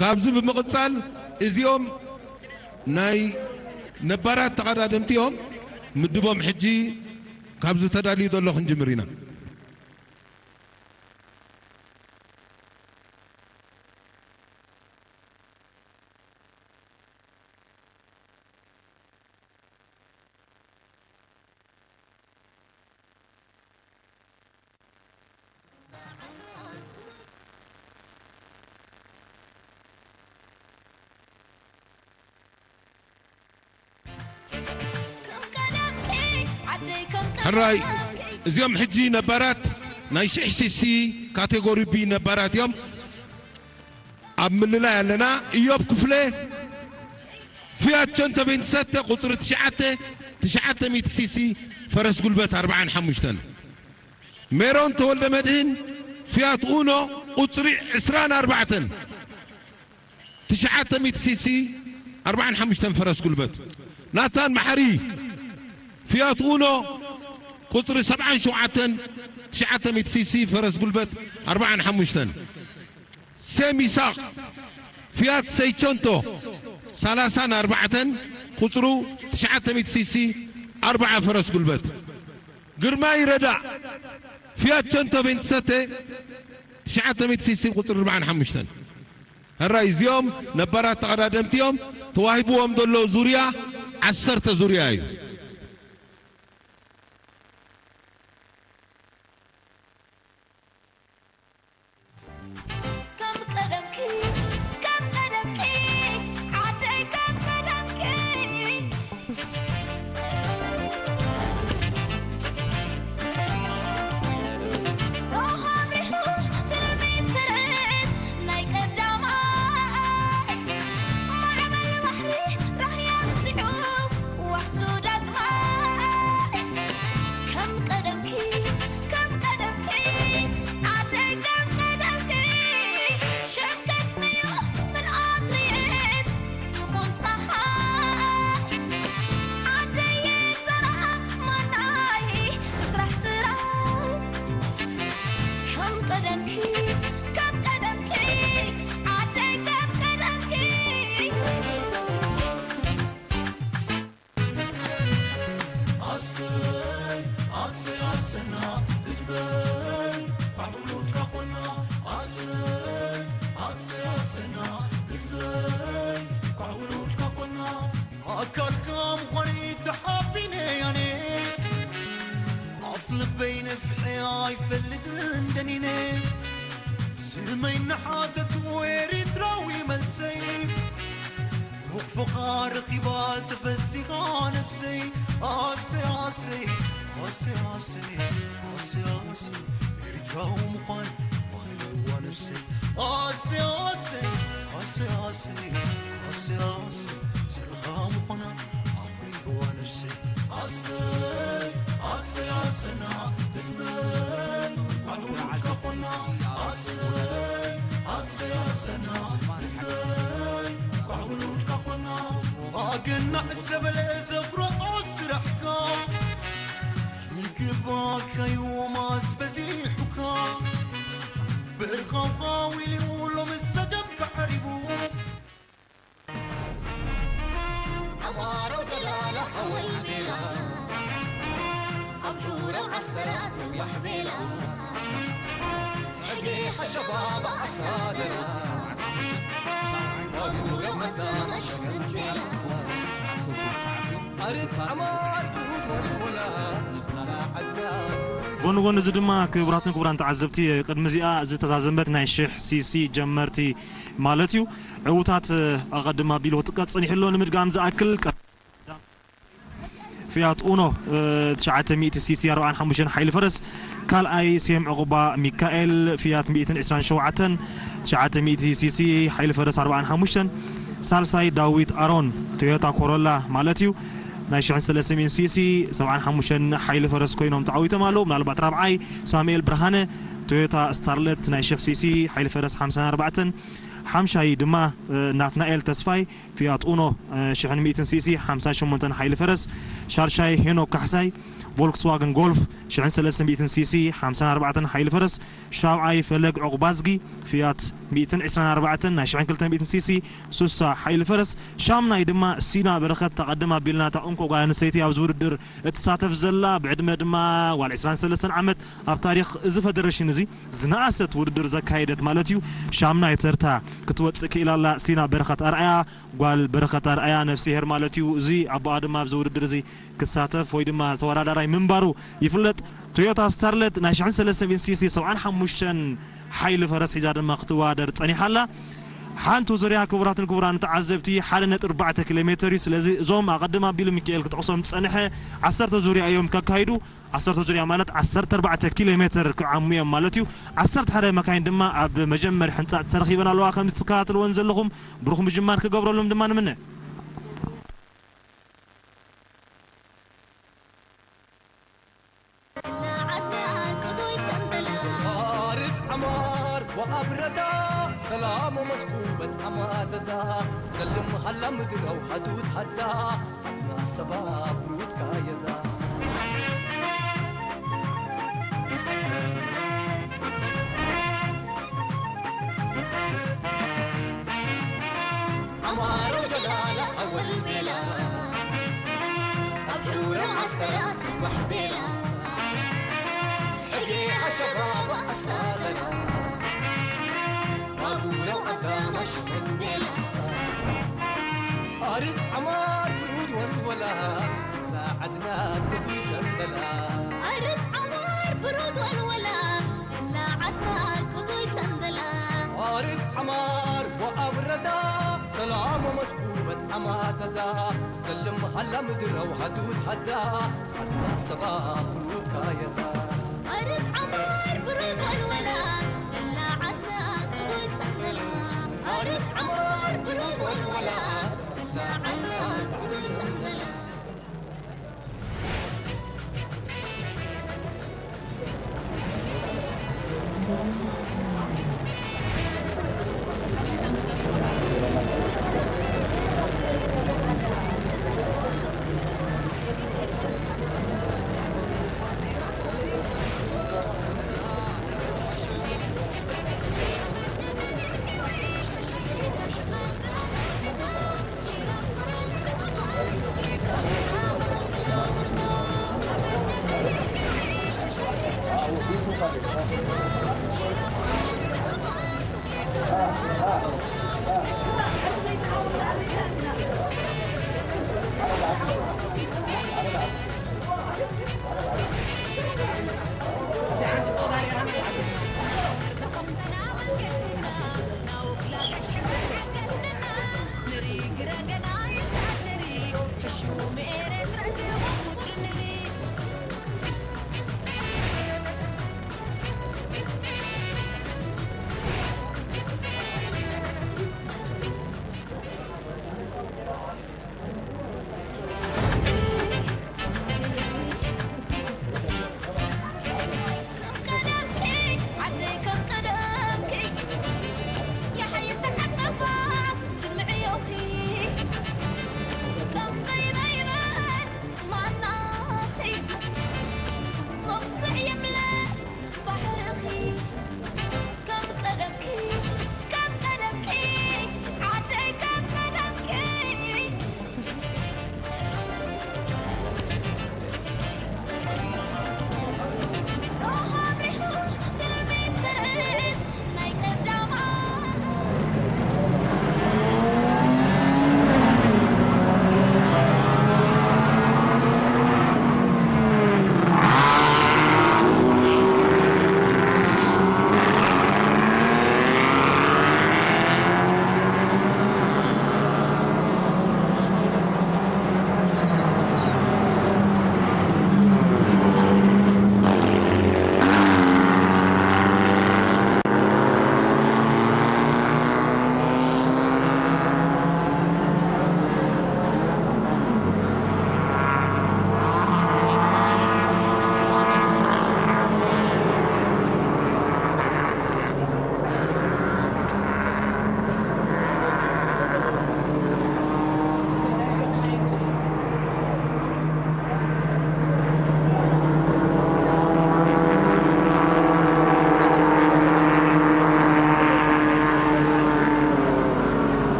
ካብዚ ብምቕጻል እዚኦም ናይ ነባራት ተቐዳደምቲ እዮም። ምድቦም ሕጂ ካብዚ ተዳልዩ ዘሎ ክንጅምር ኢና። ሕራይ፣ እዚኦም ሕጂ ነባራት ናይ ሽሕ ሲሲ ካቴጎሪ ቢ ነባራት እዮም። ኣብ ምልላይ ኣለና። ኢዮብ ክፍለ ፊያት ቸንቶ ቬንትሰተ ቁጽሪ ትሽዓተ፣ ትሽዓተ ሚእቲ ሲሲ፣ ፈረስ ጉልበት ኣርብዓን ሓሙሽተን። ሜሮን ተወልደ መድህን ፊያት ኡኖ ቁጽሪ ዕስራን ኣርባዕተን፣ ትሽዓተ ሚእቲ ሲሲ፣ ኣርብዓን ሓሙሽተን ፈረስ ጉልበት። ናታን መሓሪ ፊያት ኡኖ ቁጽሪ ሰብዓን ሸውዓተን፣ ትሽዓተ ሚእቲ ሲሲ፣ ፈረስ ጉልበት ኣርብዓን ሓሙሽተን። ሴም ይስሐቅ ፊያት ሰይቸንቶ ሰላሳን ኣርባዕተን ቁጽሩ ትሽዓተ ሚእቲ ሲሲ ኣርብዓ ፈረስ ጉልበት። ግርማይ ረዳእ ፊያት ቸንቶ ቬንትሰተ ትሽዓተ ሚእቲ ሲሲ ቁጽሪ ኣርብዓን ሓሙሽተን። ሕራይ እዚኦም ነባራት ተቐዳደምቲ እዮም። ተዋሂብዎም ዘሎ ዙርያ ዓሰርተ ዙርያ እዩ። ከም ቀደምኪ ከም ቀደምኪ ዓደይ ከም ቀደምኪ ሮሃ ኣብሪሁ ትልሚ ስርት ናይ ቀዳማይ ማዕበል ባሕሪ ራህያ ኣምሲዑ ዋሕሱ ዳግማይ ከም ቀደምኪ ከም ቀደምኪ ዓደይ ከም ቀደምኪ ሸከስምዮ ምልኣት ርየት ይኹን ፀሓይ ዓደየ ዘርኣ ማናይ ስራሕ ጥራይ ከም ቀደምኪ ከም ቀደምኪ ዓደይ ከም ቀደምኪ ኣሰይ ኣሰይ ኣሰና ህዝበይ ኳዕ ውሉድካ ኮና ኣሰይ ኣሰይ ኣሰና ህዝበይ ኳዕ ውሉድካ ኮና ኣካልካ ምዃነይ ተሓቢነ ኣነ ኣፍ ልበይ ነፍሐ ኣይፈልጥን ደኒነ ስመይ እናሓተቱ ኤሪትራዊ መልሰይ ሕቑፍኻ ረኺባ ተፈሲኻ ነብሰይ ኣሰይ ኣሰይ ኣሰይ ኣሰይ ኣሰይ ኣሰይ ኤሪትራዊ ምዃን ባህልዋ ነብሰይ ኣሰይ ኣሰይ ኣሰይ ኣሰይ ኣሰይ ኣሰይ ስርኻ ምዃና ኣኽሪብዋ ነብሰይ ኣሰይ ኣሰይ ኣሰና ህዝበይ ኳዕ ውሉድካ ኮና ኣሰይ ኣሰይ ኣሰና ህዝበይ ኳዕ ውሉድካ ኮና ኣገናዕ ዘበለ ዘፍረቆ ስራሕካ ይግባካዩ ማስ በዚሑካ ብርኻውኻ ዊልኡ ሎምስ ጸገምካ ዓሪቡ ኣማሮ ጀላላ ሓወይ ቤላ ኣብ ሑሮ ዓስከራ ትዋሕ ቤላ ሕጂ ሓሸባባ ኣሳደራ ባቡሮ መጣ መሸመሸላ ኣርት ዓማር ወልወላ ዓድና ጎኒ ጎኒ እዚ ድማ ክቡራትን ክቡራን ተዓዘብቲ ቅድሚ እዚኣ ዝተዛዘመት ናይ ሽሕ ሲሲ ጀመርቲ ማለት እዩ ዕዉታት ኣቐድም ኣቢሉ ክትቀጽል ይሕሎ ንምድጋም ዝኣክል ፍያት ኡኖ ትሽዓተ ሚእቲ ሲሲ ኣርብዓን ሓሙሽተን ሓይሊ ፈረስ ካልኣይ ሴም ዕቑባ ሚካኤል ፍያት ሚእትን ዕስራን ሸውዓተን ትሽዓተ ሚእቲ ሲሲ ሓይሊ ፈረስ ኣርብዓን ሓሙሽተን ሳልሳይ ዳዊት ኣሮን ቶዮታ ኮሮላ ማለት እዩ ናይ ሽሕን ሰለስተ ሚእትን ሲሲ ሰብዓን ሓሙሽተን ሓይሊ ፈረስ ኮይኖም ተዓዊቶም ኣለዉ ምናልባት ራብዓይ ሳሙኤል ብርሃነ ቶዮታ ስታርለት ናይ ሽሕ ሲሲ ሓይሊ ፈረስ ሓምሳን ኣርባዕተን ሓምሻይ ድማ ናትናኤል ተስፋይ ፊያት ኡኖ ሽሕን ሚእትን ሲሲ ሓምሳ ሸሞንተን ሓይሊ ፈረስ፣ ሻድሻይ ሄኖክ ካሕሳይ ቮልክስዋገን ጎልፍ ሽሕን ሰለስተ ሚእትን ሲሲ ሓምሳን ኣርባዕተን ሓይሊ ፈረስ፣ ሻብዓይ ፈለግ ዑቕባዝጊ ፊያት ሚእትን ዕስራን ኣርባዕተን ናይ ሽሕን ክልተ ሚእትን ሲሲ ሱሳ ሓይሊ ፈረስ፣ ሻምናይ ድማ ሲና በረኸት ተቐድም ኣቢልና እታ እንኮ ጓል ኣንስተይቲ ኣብዚ ውድድር እትሳተፍ ዘላ ብዕድመ ድማ ጓል ዕስራን ሰለስተን ዓመት ኣብ ታሪኽ እዚ ፈደረሽን እዚ ዝነኣሰት ውድድር ዘካየደት ማለት እዩ። ሻምናይ ተርታ ክትወጽእ ክኢላ ኣላ ሲና በረኸት ኣርኣያ። ጓል በረኸት ኣርኣያ ነፍስሄር ማለት እዩ። እዚ ኣቦኣ ድማ ኣብዚ ውድድር እዚ ክሳተፍ ወይ ድማ ተወዳዳራይ ምንባሩ ይፍለጥ። ቶዮታ ስታርለት ናይ ሽሕን ሰለስተ ሚእትን ሲሲ ሰብዓን ሓሙሽተን ሓይሊ ፈረስ ሒዛ ድማ ክትወዳደር ጸኒሓ ኣላ። ሓንቲ ዙርያ ክቡራትን ክቡራን ተዓዘብቲ ሓደ ነጥቢ ኣርባዕተ ኪሎ ሜተር እዩ። ስለዚ እዞም ኣቐድም ኣቢሉ ሚካኤል ክጠቕሶም ዝጸንሐ ዓሰርተ ዙርያ እዮም ከካይዱ። ዓሰርተ ዙርያ ማለት ዓሰርተ ኣርባዕተ ኪሎ ሜተር ክዓሙ እዮም ማለት እዩ። ዓሰርተ ሓደ መካይን ድማ ኣብ መጀመሪ ሕንጻጽ ተረኺበን ኣለዋ። ከምዚ ትከታተልወን ዘለኹም ብሩኽ ምጅማር ክገብረሎም ድማ ንምነ። ዓድና ቅዱይ ሰንበላ ኣርብ ዓማር ወኣብረታ ሰላም መስኩበት ዓማተታ ዘልም ሃላ ምግረው ሃዱት ሃዳ ዓድና ሰባ ብሩት ካየዳ ዓማሮ ጀላላ ኣወል ቤላ ኣብ ሑሮ ዓስከራ ትዋሕ ቤላ ሕጊ ኣሸባባ ኣሳበላ ባቡሮ ዳማሽ መንዴላ ኣርት ዓማር ብሩድ ወልወላ ላዓድና ክቱይ ሰንበላ ኣርት ዓማር ብሩድ ወልወላ ላዓድና ክቱይ ሰንበላ ኣርት ዓማር ወኣብረዳ ሰላም ወመስኩበት ኣማተዳ ሰልም ሃላ ምድረው ሃዱድ ሃዳ ዓድና ሰባ ኩሉ ካየዳ ኣርት ዓማር ብሩድ ወልወላ ላዓድና ክቱይ ሰንበላ ኣርት ዓማር ብሩድ ወልወላ ላዓድና ክቱይ ሰንበላ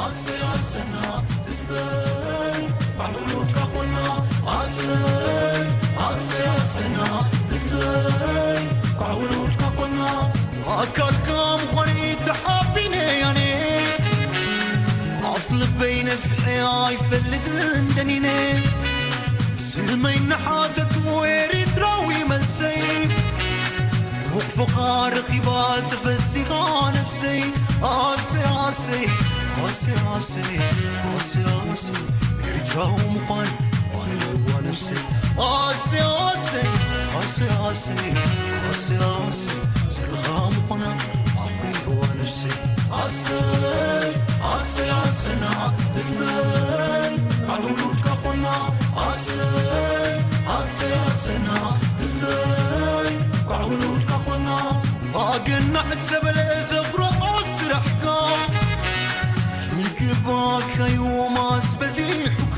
ኣሰይ ኣሰና ህዝበይ፣ ባዕሉ ሉካ ኮና። ኣሰይ ኣሰይ ኣሰና ህዝበይ፣ ባዕሉ ሉካ ኮና። ኣካልካ ምዃነይ ተሓቢነ ኣነ፣ ኣፍ ልበይ ነፍሐ ኣይፈልጥን ደኒነ። ስመይ እናሓተትኩ ኤሪትራዊ መልሰይ፣ ሩቕ ፍቓ ረኺባ ተፈሲኻ ነፍሰይ። ኣሰይ ኣሰይ ኣሰይ ኣሰይ ኣሰይ ኣሰይ፣ ኤሪትራዊ ምዃን ኣኽሪርዋ ነፍሰይ። ኣሰይ ኣሰይ ኣሰይ ኣሰይ ኣሰይ ኣሰይ፣ ዘርኻ ምዃና ኣኽሪርዋ ነፍሰይ። ኣሰይ ኣሰይ ኣሰና ህዝበይ፣ ካብ ውሉድካ ኮና። ኣሰይ ኣሰይ ኣሰና ህዝበይ፣ ካብ ውሉድካ ኮና። ኣገናዕ ተበለ ዘፍረቖ ስራሕካ፣ ይግባእካዩ ማስ በዚሑካ።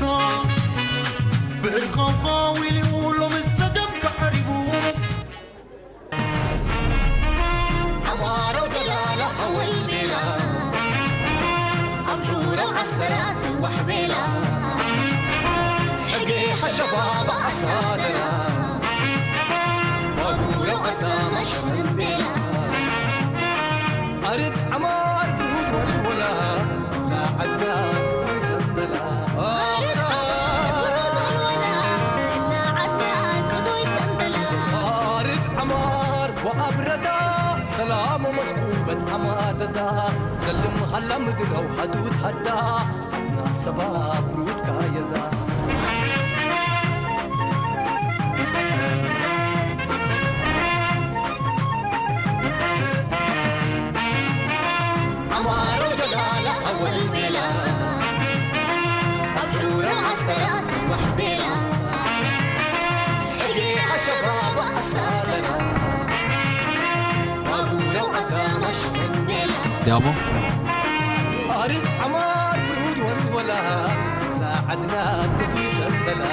ብርኻውኻ ዊልኡ ሎምስ ጸገምካ ዓሪቡ። ዓማሮ ጀላላ ሃወል ቤላ፣ ኣብ ሑራ ዓስከራት ዋሕ ቤላ፣ ሕጌ ሓሸባ ብኣሳደራ፣ ባቡሮ ኣጋማሽ ቤላ። ኣርድ ዓማር ብሩድ ወልወላ፣ ላዓድና ቅዱይ ሰንበላ። ኣርድ ዓማር ብሩድ ወልወላ፣ ላዓድና ቅዱይ ሰንበላ። ኣርድ ዓማር ወኣብረዳ፣ ሰላም መስኩበት ዓማተዳ፣ ዘልም ሃላ ምግረው ሃዱድ ሃዳ፣ ዓድና ሰባ ብሩድ ካየዳ። ዓማሮ ጀላላ ኣወል ቤላ፣ ኣብ ሑራ ዓስከራት ዋሕ ቤላ፣ ሕጌ ኣሸባብ ኣሳደላ፣ ባቡሮ ኣጋማሽ ቤላ። ዳሞ ኣርድ ዓማር ብሩድ ወልወላ፣ ላዓድና ቅዱይ ሰንበላ።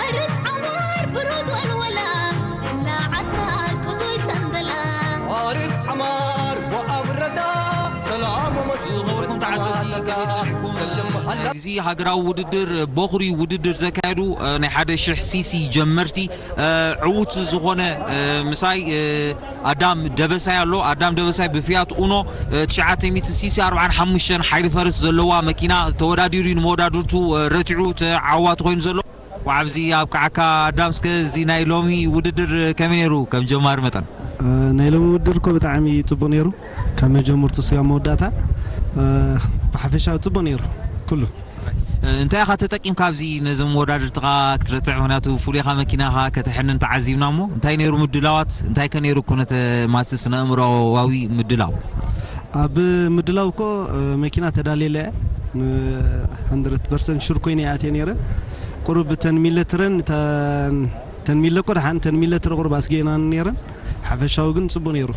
ኣርድ ዓማር ብሩድ ወልወላ፣ ላዓድና ቅዱይ ሰንበላ። ኣርድ ዓማር ወኣብረዳ፣ ሰላም መስ ዝኸበርኩም ተዓዘብቲ፣ ከመይ ጸኒሕኩም? ዘልም ሃላ እዚ ሃገራዊ ውድድር ቦኽሪ ውድድር ዘካየዱ፣ እ፣ ናይ ሓደ ሽሕ ሲሲ ጀመርቲ፣ እ፣ ዕዉት ዝኾነ፣ እ፣ ምሳይ፣ እ፣ ኣዳም ደበሳይ ኣሎ። ኣዳም ደበሳይ ብፊያት ኡኖ፣ እ፣ ትሽዓተ ሚእቲ ሲሲ ኣርብዓን ሓሙሽተን ሓይሊ ፈረስ ዘለዋ መኪና ተወዳዲሩ እዩ ንመወዳድርቱ፣ እ፣ ረቲዑ ተዓዋቲ ኮይኑ ዘሎ። ወዓብዚ ኣብቅዓካ ኣዳም። እስከ እዚ ናይ ሎሚ ውድድር ከመይ ነይሩ ከም ጀማሪ መጠን? እ፣ ናይ ሎሚ ውድድር እኮ ብጣዕሚ ጽቡቕ ነይሩ። ካብ መጀመርቱ ስጋብ መወዳእታ፣ እ፣ ብሓፈሻ ጽቡቕ ነይሩ ኩሉ። እ፣ እንታይ ኢኻ ተጠቂምካ ኣብዚ ነዞም መወዳድርትኻ ክትረትዕ? ምኽንያቱ ፍሉይኻ መኪናኻ ከተሐንን ተዓዚብና እሞ፣ እንታይ ነይሩ ምድላዋት? እንታይ ከ ነይሩ ኩነተ ማስ ስነ ኣእምሮኣዊ ምድላው? ኣብ ምድላው እኮ፣ እ፣ መኪና ተዳልየለ እያ። ን-፣ ሃንድረድ ፐርሰንት ሹር ኮይነ እየ ኣትየ ነይረ። ቁሩብ ተን ሚለትረን፣ ተን፣ ተን ሚለ እኮ ደሓን፣ ተን ሚለትረ ቁሩብ ኣስጊእና ነይረን። ሓፈሻዊ ግን ጽቡቕ ነይሩ።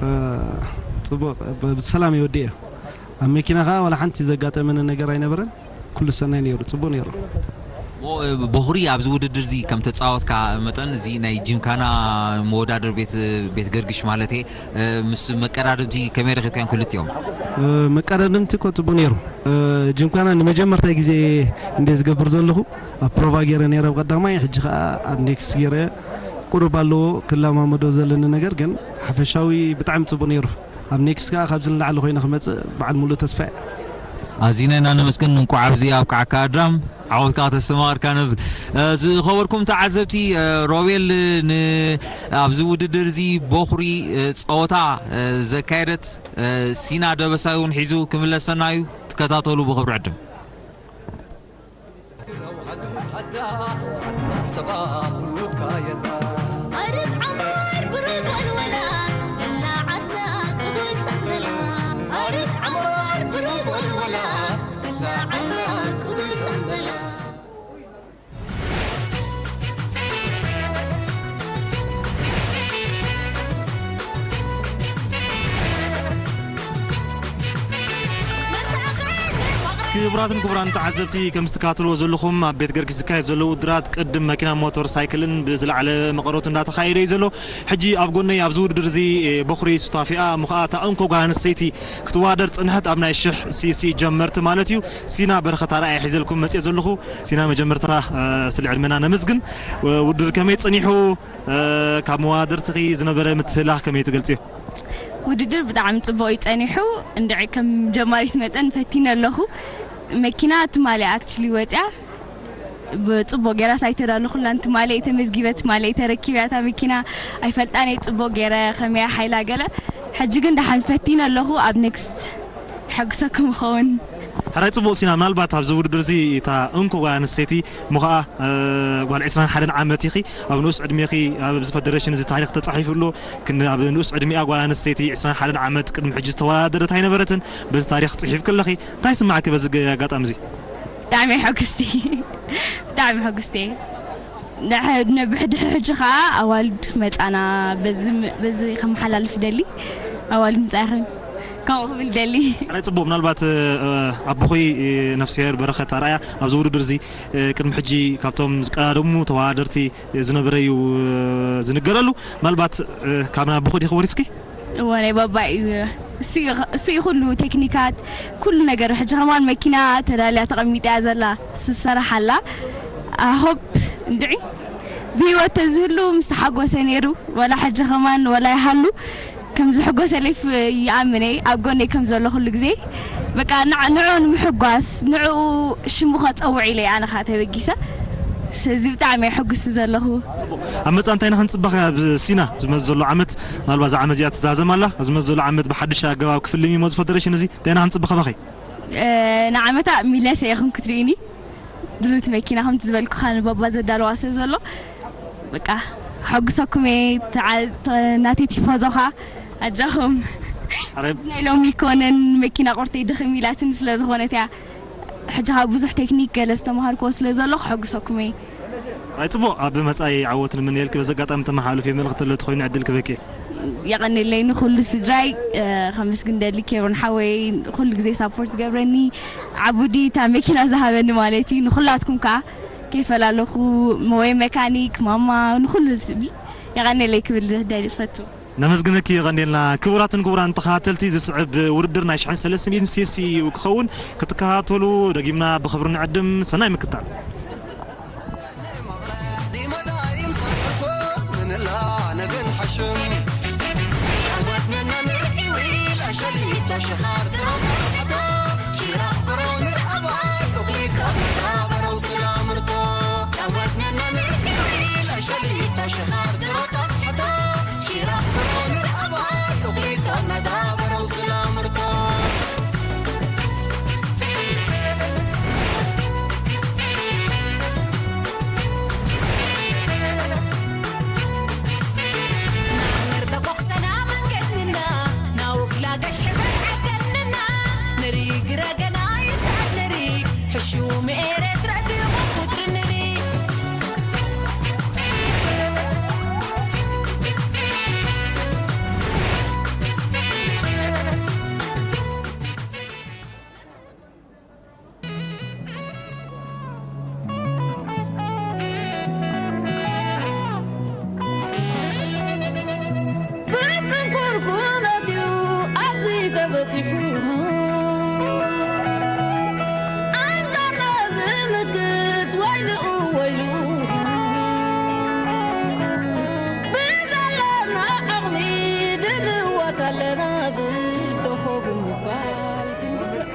እ፣ ጽቡቕ፣ ብ-፣ ብሰላም እየ ወዲኤ። ኣብ መኪና ኸኣ ዋላ ሓንቲ ዘጋጠመኒ ነገር ኣይነበረን። ኩሉ ሰናይ ነይሩ፣ ጽቡቕ ነይሩ። ሞ-፣ ቦኽሪ ኣብዚ ውድድር እዚ ከም ተጻወትካ መጠን፣ እዚ ናይ ጂምካና መወዳድር ቤት፣ ቤት ገርግሽ ማለት እየ፣ እ፣ ምስ መቀዳድምቲ ከመይ ረኺብካዮም ክልቲኦም? እ፣ መቀዳድምቲ እኮ ጽቡቕ ነይሩ። እ፣ ጂምካና ንመጀመርታ ግዜ እንደ ዝገብር ዘለኹ፣ ኣብ ፕሮቫ ገይረ ነይረ ብቐዳማይ፣ ሕጂ ኸኣ ኣብ ኔክስት ገይረ። ቁሩብ ኣለዎ ክለማመዶ ዘለኒ ነገር፣ ግን ሓፈሻዊ ብጣዕሚ ጽቡቕ ነይሩ። ኣብ ኔክስት ከኣ ካብዚ ንላዕሊ ኮይነ ክመጽእ በዓል ሙሉእ ተስፋ እየ። ኣዚና ኢና ነመስግን። እንቋዕ ኣብዚ ኣብቅዓካ ኣዳም፣ ዓወትካ ከተስተማቕርካ ንብል። እ፣ ዝኸበርኩም ተዓዘብቲ፣ እ፣ ሮቤል ን-፣ ኣብዚ ውድድር እዚ ቦኽሪ፣ እ፣ ጸወታ፣ እ፣ ዘካየደት፣ እ፣ ሲና ደበሳይ እውን ሒዙ ክምለሰና እዩ። ትከታተሉ ብኽብሪ ዕድም። ኣርድ ዓማር ብሩድ ወልወላ፣ እና ዓድና ቅዱይ ሰንበላ። ኣርድ ዓማር ብሩድ ወልወላ፣ እና ዓድና ቅዱይ ሰንበላ። ክቡራትን ክቡራን ተዓዘብቲ፣ ከም ዝትከታተልዎ ዘለኹም ኣብ ቤት ገርጊስ ዝካየድ ዘሎ ውድድራት ቅድም መኪና ሞተር ሳይክልን ብዝለዓለ መቐረቱ እንዳተኻየደ እዩ ዘሎ። ሕጂ ኣብ ጎነይ ኣብዚ ውድድር እዚ፣ እ፣ በኹሪ ሱታፊኣ ምኽኣታ እንኮ ጓል ኣንስተይቲ ክትወዳደር ጽንሐት ኣብ ናይ ሽሕ ሲ ሲ ጀመርቲ ማለት እዩ። ሲና በረኸት ኣርኣያ ሒዘልኩም መጽየ ዘለኹ። ሲና መጀመርታ፣ እ፣ ስለ ዕድመና ነመስግን። እ፣ ውድድር ከመይ ጸኒሑ? እ፣ ካብ መዋድርትኺ ዝነበረ ምትህልላኽ ከመይ ትገልጽዮ? ውድድር ብጣዕሚ ጽቡቕ እዩ ጸኒሑ። እንድዒ ከም ጀማሪት መጠን ፈቲነ ኣለኹ። መኪና ትማሊ ኣክቹሊ ወጽያ። ብጽቡቕ ገይራ ሳይተዳለኹላን ትማሊ እየ ተመዝጊበ፣ ትማሊ እየ ተረኪብያ እታ መኪና። ኣይፈልጣን እየ ጽቡቕ ገይረ ከመያ ሓይላ ገለ። ሕጂ ግን ደሓን ፈቲነ ኣለኹ። ኣብ ኔክስት የሐጉሰኩም ይኸውን። ሕራይ ጽቡቕ ሲና፣ ምናልባት ኣብዚ ውድድር እዚ እታ እንኮ ጓል ኣንስተይቲ ምዃኣ፣ እ፣ ጓል ዕስራን ሓደን ዓመት ኢኺ። ኣብ ንኡስ ዕድሜኺ ኣብዚ ፈደረሽን እዚ ታሪኽ ተጻሒፉ ኣሎ። ክን-፣ ኣብ ንኡስ ዕድሜኣ ጓል ኣንስተይቲ ዕስራን ሓደን ዓመት ቅድሚ ሕጂ ዝተወዳደረት ኣይነበረትን። በዚ ታሪኽ ጽሒፍኪ ኣለኺ። እንታይ ይስምዓኪ በዚ ገ-፣ ኣጋጣሚ እዚ? ብጣዕሚ ሕጉስቲ፣ ብጣዕሚ ሕጉስቲ። ንሕ-፣ ንብሕድሕሪ ሕጂ ኸዓ ኣዋልድ መጻና በዚ ም-፣ በዚ ከመሓላልፍ ደሊ። ኣዋልድ ምጻኢኽን ከምኡ ክብል ደሊ። ሕራይ ጽቡቕ። ምናልባት፣ እ፣ ኣቦኹይ፣ እ፣ ነፍስሄር በረኸት ኣርኣያ ኣብዚ ውድድር እዚ፣ እ፣ ቅድሚ ሕጂ ካብቶም ዝቀዳደሙ ተወዳደርቲ ዝነበረ እዩ፣ እ፣ ዝንገረሉ። ምናልባት፣ እ፣ ካብ ናይ ኣቦኹ ዲኺ ወሪስኪ? እወ፣ ናይ ባባ እዩ። እሱ እዩ፣ እሱ እዩ ኩሉ ቴክኒካት፣ ኩሉ ነገር። ሕጂ ከማን መኪና ተዳልያ ተቐሚጣ እያ ዘላ፣ እሱ ዝሰርሓላ። ኣይ ሆፕ እንድዒ ብህይወት ተዝህሉ ምስ ተሓጎሰ ነይሩ። ወላ ሕጂ ከማን ወላ ይሃሉ ከም ዝሕጎሰለይ ፍ-፣ ይኣምን እየ፣ ኣብ ጎነይ ከም ዘሎ ኩሉ ግዜ። በቃ ንዕ-፣ ንዕኡ ንምሕጓስ፣ ንዕኡ ሽሙ ከጸውዕ ኢለ እየ ኣነ ኸኣ ተበጊሰ። ስለዚ ብጣዕሚ እየ ሕጉስቲ ዘለኹ። ኣብ መጻኢ እንታይ ኢና ክንጽበ ኣብ ሲና ዝመጽእ ዘሎ ዓመት? ምናልባት እዛ ዓመት እዚኣ ትዛዘም ኣላ። ኣብ ዝመጽእ ዘሎ ዓመት ብሓድሽ ኣገባብ ክፍልም እዩ እዚ ፈደረሽን እዚ። እንታይ ኢና ክንጽበ ካባኺ? እ፣ ንዓመታ ሚለሰ ኢኹም ክትርእዩኒ። ድሉት መኪና ከምቲ ዝበልኩኻ ንባባ ዘዳለዋ ስለ ዘሎ፣ በቃ፣ ከሐጉሰኩም እየ። ተዓ-፣ ተ-፣ ናተይ ቲፎዞ ኸኣ ኣጃኹም። ኣረ ናይ ሎሚ ኣይኮነን፣ መኪና ቁርተይ ድኽም ኢላትኒ ስለ ዝኾነት እያ። ሕጂ ካብ ብዙሕ ቴክኒክ ገለ ዝተምሃርክዎ ስለ ዘሎ ከሐጉሰኩም እየ። ኣይ ጽቡቕ፣ ኣብ መጻኢ ዓወት ንምነየልኪ። በዚ ኣጋጣሚ ተመሓላልፊ መልእኽቲ ኣሎ ተኾይኑ ዕድል ክበኪ። የቐንየለይ ንኹሉ ስድራይ፣ እ፣ ከመስግን ደሊ ኬሮን ሓወይ ኩሉ ግዜ ሳፖርት ገብረኒ፣ ዓቡዲ እታ መኪና ዝሃበኒ ማለት እዩ። ንኹላትኩም ከኣ ከይፈላለኹ ወይ መካኒክ፣ ማማ፣ ንኹሉ ህዝቢ የቐንየለይ ክብል ደሊ እፈቱ። ነመስግነኪ፣ የቐንየልና። ክቡራትን ክቡራን ተኸታተልቲ፣ ዝስዕብ ውድድር ናይ ሽሕን ሰለስተ ሚእትን ሲ ሲ እዩ ክኸውን። ክትከታተሉ ደጊምና ብኽብሪ ንዕድም። ሰናይ ምክታል። ብጽንኩር ኩነት'ዩ ኣብዚ ተበጺሑ። ኣንጻርና ዝምክት ወይልኡ ወይልኡ። ብዘለና ዓቕሚ ድልዋት ኣለና ብደሆ ብምባል ክንድርዕ።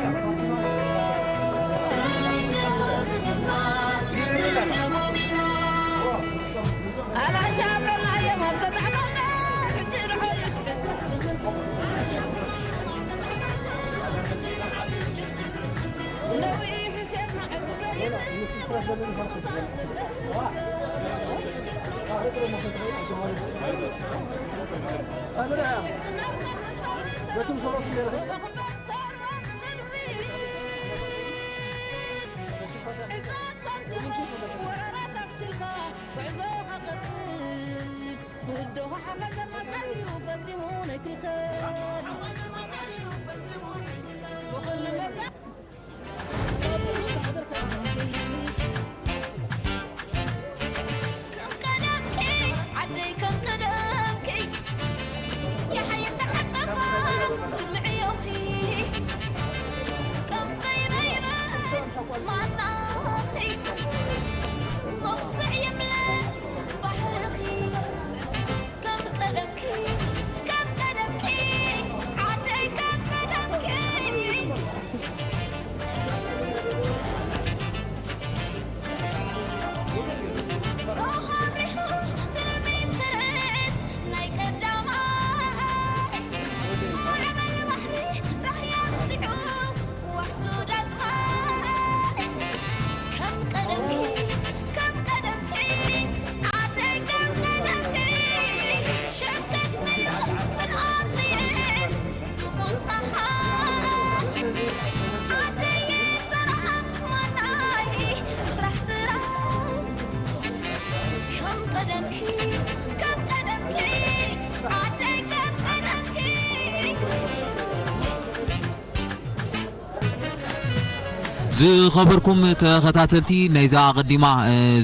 ዝኸበርኩም ተኸታተልቲ፣ ናይዛ ኣቐዲማ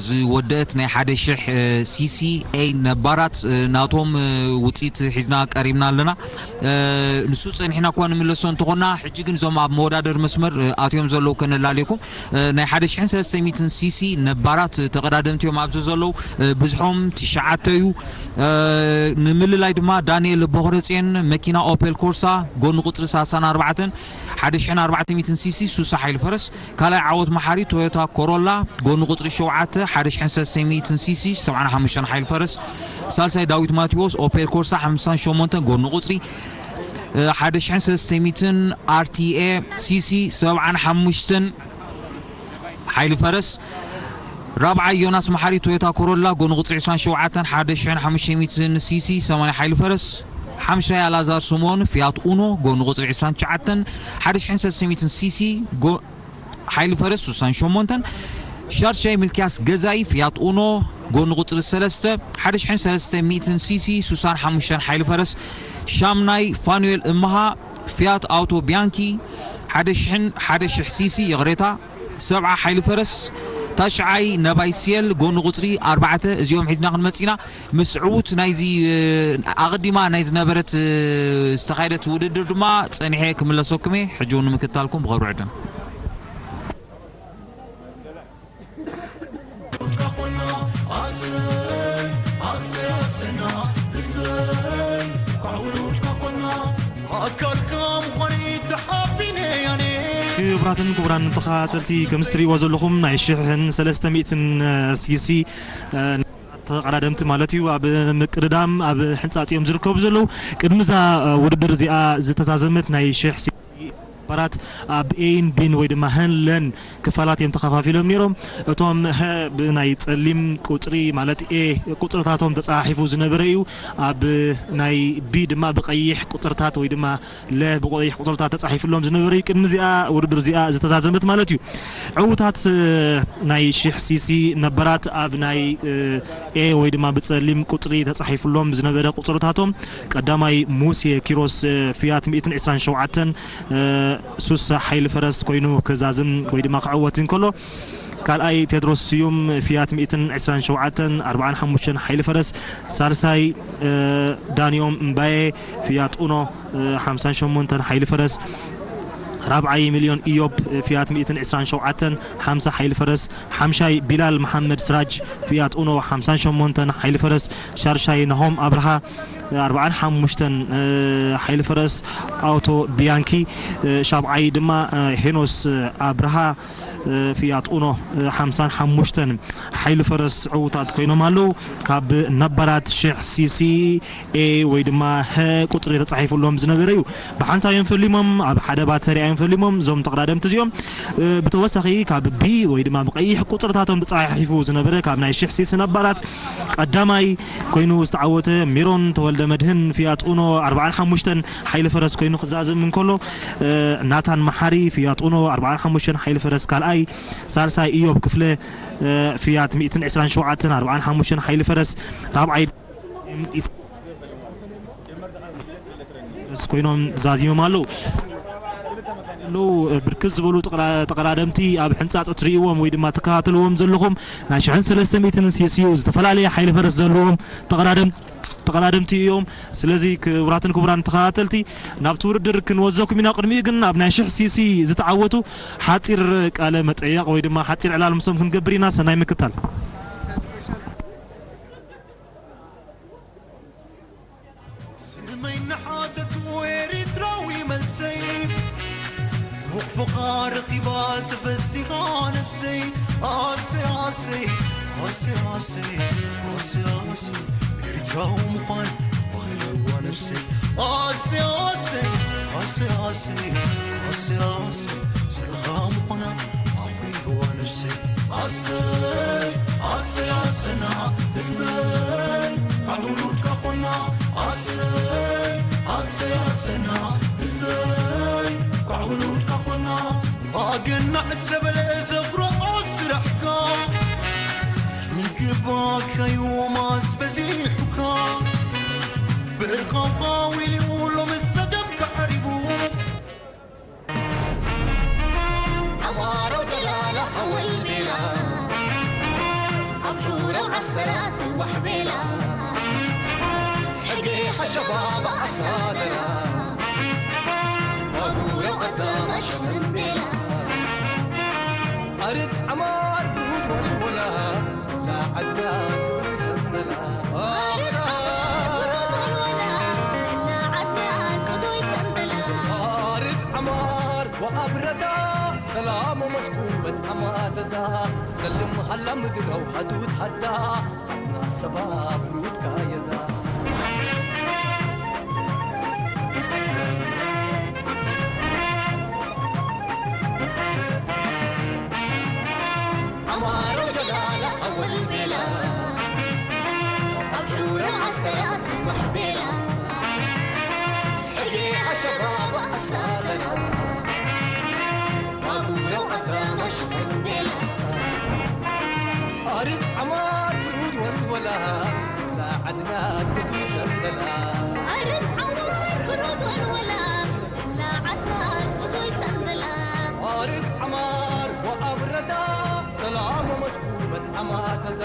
ዝወደአት ናይ ሓደ ሽሕ ሲሲኤ ነባራት ናቶም ውፅኢት ሒዝና ቀሪብና ኣለና። ንሱ ፀኒሕና እኳ ንምለሶ እንተኾና፣ ሕጂ ግን እዞም ኣብ መወዳደር መስመር ኣትዮም ዘለዉ ከነላልየኩም። ናይ ሓደ ሽሕን ሰለስተ ሚእትን ሲሲ ነባራት ተቐዳደምቲ እዮም ኣብዚ ዘለዉ። ብዝሖም ትሽዓተ እዩ። ንምልላይ ድማ ዳንኤል ቦኽረፅዮን መኪና ኦፔል ኮርሳ ጎኒ ቁፅሪ ሰላሳን ኣርባዕተን ሓደ ሽሕን ኣርባዕተ ሚእትን ሲሲ ሱሳ ሓይሊ ፈረስ፣ ካልኣይ ዓወት መሓሪ ቶዮታ ኮሮላ ጎኒ ቁፅሪ ሸውዓተ ሓደ ሽሕን ሰለስተ ሚእትን ሲሲ ሰብዓን ሓሙሽተን ሓይሊ ፈረስ፣ ሳልሳይ ዳዊት ማቴዎስ ኦፔል ኮርሳ ሓምሳን ሸሞንተን ጎኒ ቁፅሪ ሓደ ሽሕን ሰለስተ ሚእትን ኣርቲኤ ሲሲ ሰብዓን ሓሙሽተን ሓይሊ ፈረስ፣ ራብዓይ ዮናስ መሓሪ ቶዮታ ኮሮላ ጎኒ ቁፅሪ ዕስራን ሸውዓተን ሓደ ሽሕን ሓሙሽተ ሚእትን ሲሲ ሰማንያ ሓይሊ ፈረስ፣ ሓምሻይ ኣልኣዛር ስምኦን ፊያት ኡኖ ጎኒ ቁፅሪ ዕስራን ትሽዓተን ሓደ ሽሕን ሰለስተ ሚእትን ሲሲ ሓይሊ ፈረስ ሱሳን ሸሞንተን፣ ሻድሻይ ሚልክያስ ገዛኢ ፊያት ኡኖ ጎኒ ቁፅሪ ሰለስተ ሓደ ሽሕን ሰለስተ ሚእትን ሲሲ ሱሳን ሓሙሽተን ሓይሊ ፈረስ፣ ሻምናይ ፋኑኤል እምሃ ፊያት ኣውቶ ቢያንኪ ሓደ ሽሕን ሓደ ሽሕ ሲሲ ይቕሬታ ሰብዓ ሓይሊ ፈረስ፣ ታሽዓይ ነባይ ስየል ጎኒ ቁፅሪ ኣርባዕተ። እዚኦም ሒዝና ክንመፅእ ኢና። ምስ ዕዉት ናይዚ ኣቐዲማ ናይ ዝነበረት ዝተኻየደት ውድድር ድማ ፀኒሐ ክምለሰኩም እየ። ሕጂ እውን ንምክትታልኩም ብኸብሪ ዕድም። ክቡራትን ክቡራን ተኸታተልቲ፣ ከም እትሪእዎ ዘለኹም ናይ ሽሕን ሰለስተ ሚእትን ሲሲ ተቐዳደምቲ ማለት እዩ፣ ኣብ ምቅድዳም ኣብ ሕንጻጽ እዮም ዝርከቡ ዘለዉ። ቅድሚ እዛ ውድድር እዚኣ ዝተዛዘመት ናይ ሽሕ ሲሲ ነባራት ኣብ ኤን ቢን ወይ ድማ ሀን ለን ክፋላት እዮም ተኸፋፊሎም ነይሮም። እቶም ሀ ብናይ ጸሊም ቁጽሪ ማለት ኤ ቁጽርታቶም ተጻሒፉ ዝነበረ እዩ። ኣብ ናይ ቢ ድማ ብቐይሕ ቁጽርታት ወይ ድማ ለ ብቐይሕ ቁጽርታት ተጻሒፍሎም ዝነበረ እዩ። ቅድሚ እዚኣ ውድድር እዚኣ ዝተዛዘመት ማለት እዩ። ዕዉታት ናይ ሽሕ ሲሲ ነባራት ኣብ ናይ ኤ ወይ ድማ ብጸሊም ቁጽሪ ተጻሒፍሎም ዝነበረ ቁጽርታቶም ቀዳማይ ሙሴ ኪሮስ ፊያት ሚእትን ዕስራን ሸውዓተን ሱሳ ሓይሊ ፈረስ ኮይኑ ክዛዝም ወይ ድማ ክዕወት እንከሎ፣ ካልኣይ ቴድሮስ ስዩም ፊያት ሚእትን ዕስራን ሸውዓተን ኣርባዓን ሓሙሽተን ሓይሊ ፈረስ፣ ሳልሳይ ዳንዮም እምባዬ ፊያት ኡኖ ሓምሳን ሸሞንተን ሓይሊ ፈረስ፣ ራብዓይ ሚልዮን ኢዮብ ፊያት ሚእትን ዕስራን ሸውዓተን ሓምሳ ሓይሊ ፈረስ፣ ሓምሻይ ቢላል መሓመድ ስራጅ ፊያት ኡኖ ሓምሳን ሸሞንተን ሓይሊ ፈረስ፣ ሻርሻይ ናሆም ኣብርሃ ኣርባዓን ሓሙሽተን ሓይሊ ፈረስ ኣውቶ ቢያንኪ፣ ሻብዓይ ድማ ሄኖስ ኣብርሃ ፊያት ኡኖ ሓምሳን ሓሙሽተን ሓይሊ ፈረስ ዕዉታት ኮይኖም ኣለዉ። ካብ ነባራት ሽሕ ሲሲ ኤ ወይ ድማ ሀ ቁጽሪ ተጻሒፉሎም ዝነበረ እዩ። ብሓንሳብ እዮም ፈሊሞም፣ ኣብ ሓደ ባተሪ እዮም ፈሊሞም እዞም ተቐዳደምቲ እዚኦም። ብተወሳኺ ካብ ቢ ወይ ድማ ብቐይሕ ቁጽርታቶም ተጻሒፉ ዝነበረ ካብ ናይ ሽሕ ሲሲ ነባራት ቀዳማይ ኮይኑ ዝተዓወተ ሜሮን ተወልደ መድህን ፊያት ኡኖ ኣርባዓን ሓሙሽተን ሓይሊ ፈረስ ኮይኑ ክዛዝም እንከሎ፣ ናታን መሓሪ ፊያት ኡኖ ኣርባዓን ሓሙሽተን ሓይሊ ፈረስ ካልኣይ፣ ሳልሳይ ኢዮብ ክፍለ ፊያት ሚእትን ዕስራን ሸውዓተን ኣርባዓን ሓሙሽተን ሓይሊ ፈረስ ራብዓይ ፈረስ ኮይኖም ዛዚሞም ኣለዉ። ኣለዉ። ብርክት ዝበሉ ተቐዳደምቲ ኣብ ሕንጻጽ እትርእይዎም ወይ ድማ ትከታተልዎም ዘለኹም ናይ ሽሕን ሰለስተ ሚእትን ሲሲዩ ዝተፈላለየ ሓይሊ ፈረስ ዘለዎም ተቐዳደም ተቐዳደምቲ እዮም። ስለዚ ክቡራትን ክቡራን ተኸታተልቲ ናብቲ ውድድር ክንወዘኩም ኢና። ቅድሚኡ ግን ኣብ ናይ ሽሕ ሲሲ ዝተዓወቱ ሓጺር ቃለ መጠየቕ ወይ ድማ ሓጺር ዕላል ምስኦም ክንገብር ኢና። ሰናይ ምክታል። ስመይ እናሓተትኩ ኤሪትራዊ መልሰይ፣ ሕቑፍኻ ረኺባ ተፈሲኻ ነብሰይ። ኣሰይ ኣሰይ ኣሰይ ኣሰይ ኣሰይ ኣሰይ፣ ኤሪትራዊ ምዃን ባህለዋ ነብሰይ። ኣሰይ ኣሰይ ኣሰይ ኣሰይ ኣሰይ ኣሰይ፣ ስርኻ ምዃና ኣኽሪርዋ ነብሰይ። ኣሰይ ኣሰይ ኣሰና ህዝበይ፣ ካብ ውሉድካ ኮና። ኣሰይ ኣሰይ ኣሰና ህዝበይ፣ ካብ ውሉድካ ኮና። ኣገናዕ ዘበለ ዘፍረዖ ስራሕካ፣ ይግባካዩ ማስ በዚሑካ። ብርኻውኻ ዊሊኡ ሎምስ ጸገምካ ዓሪቡ። ኣዋርድ ራት ዋሕቤላ ሕጌ ሓሸባ ብኣሳደራ ባቡረ ቀዳማሽ ህምቤላ ኣርድ ዓማር ብሩድ ወልወላ ላዓድና ክሰበላ ኣርድ ዓማር ብሩድ ወልወላ ላዓድና ክዱይ ሰንበላ ኣርድ ዓማር ወኣብረዳ ሰላም መስኩበት ኣማደዳ ዘልም ሃላ ምድረው ሃዱድ ሃዳ ኣትና ሰባ ብሩድ ካየዳ ኣማሮ ጀላላ ኣወል ቤላ ኣብ ሑረ ዓስተራት ዋሕቤላ ሕጌ ኣሸባብ ኣሳደላ ባቡሮ ኣዳራሽ ቤላ ኣርድ ዓማር ብሩድ ወልወላ ላዓድና ቅዱይ ሰንበላ ኣርድ ዓማር ብሩድ ወልወላ ላዓድና ቅዱይ ሰንበላ ኣርድ ዓማር ወኣብረዳ ሰላም መስኩበት ኣማተዳ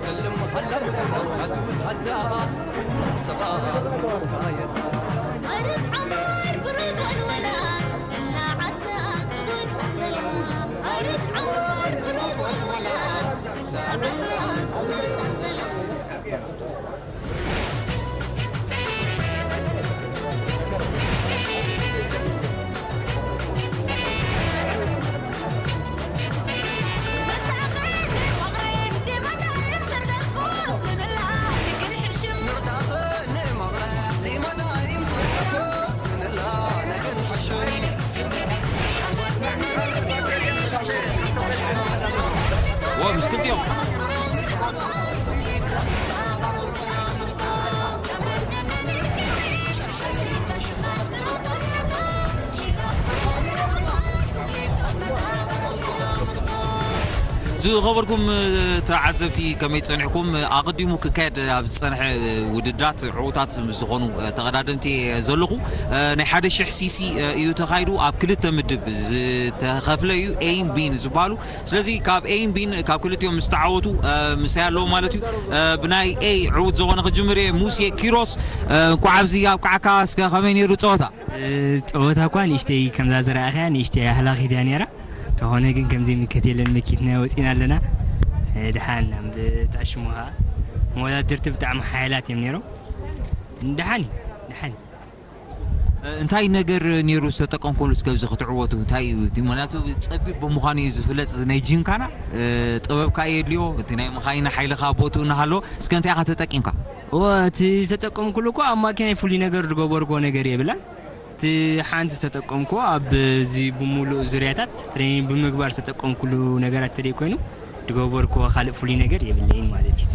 ሰልም ሃላ ምድረው ሃዱድ ሃዳ ሰባ ካየዳ ኣርድ ዓማር ብሩድ ወልወላ ላዓድና ቅዱይ ሰንበላ ኣርድ ዓማር ብሩድ ወልወላ ላዓድና ቅዱይ ሰንበላ ዝኸበርኩም ተዓዘብቲ ከመይ ጸኒሕኩም? ኣቐዲሙ ክካየድ ኣብ ዝጸንሐ ውድድራት ዕዉታት ምስ ዝኾኑ ተቐዳደምቲ ዘለኹ። ናይ ሓደ ሽሕ ሲሲ እዩ ተኻይዱ። ኣብ ክልተ ምድብ ዝተኸፍለ እዩ፣ ኤን ቢን ዝበሃሉ። ስለዚ ካብ ኤን ቢን ካብ ክልቲኦም ምስ ተዓወቱ ምሳይ ኣለዉ ማለት እዩ። ብናይ ኤ ዕዉት ዝኾነ ክጅምር እየ። ሙሴ ኪሮስ፣ እንኳዕ ኣብዚ ኣብቃዓካ። እስከ ከመይ ነይሩ ጸወታ? ጸወታ እኳ ንእሽተይ ከምዛ ዝረኣኽያ ንእሽተይ ኣህላኺት እያ ነይራ። ተኾነ ግን ከምዘይ ምከት የለን መኪትና ወፂና ኣለና። ድሓን ናብ ጣሽሙ ከዓ መወዳድርቲ ብጣዕሚ ሓያላት እዮም ነይሮም። ድሓን እዩ፣ ድሓን እዩ። እንታይ ነገር ነይሩ ዝተጠቀምኩሉ እስከ ኣብዚ ክትዕወቱ? እንታይ እዩ እቲ? ምኽንያቱ ጸቢብ ብምዃኑ እዩ ዝፍለጥ እዚ ናይ ጂምካና። ጥበብካ የድልዮ፣ እቲ ናይ መኻይና ሓይልኻ ቦትኡ እናሃለወ፣ እስከ እንታይ ኢኻ ተጠቂምካ? እወ፣ እቲ ዝተጠቀምኩሉ እኮ ኣብ ማኪናይ ፍሉይ ነገር ዝገበርኩዎ ነገር የብላን። እቲ ሓንቲ ዝተጠቀምኩዎ ኣብዚ ብምሉእ ዙርያታት ትሬኒንግ ብምግባር ዝተጠቀምኩሉ ነገራት ተደይ ኮይኑ ዝገበርኩዎ ካልእ ፍሉይ ነገር የብለይን ማለት እዩ።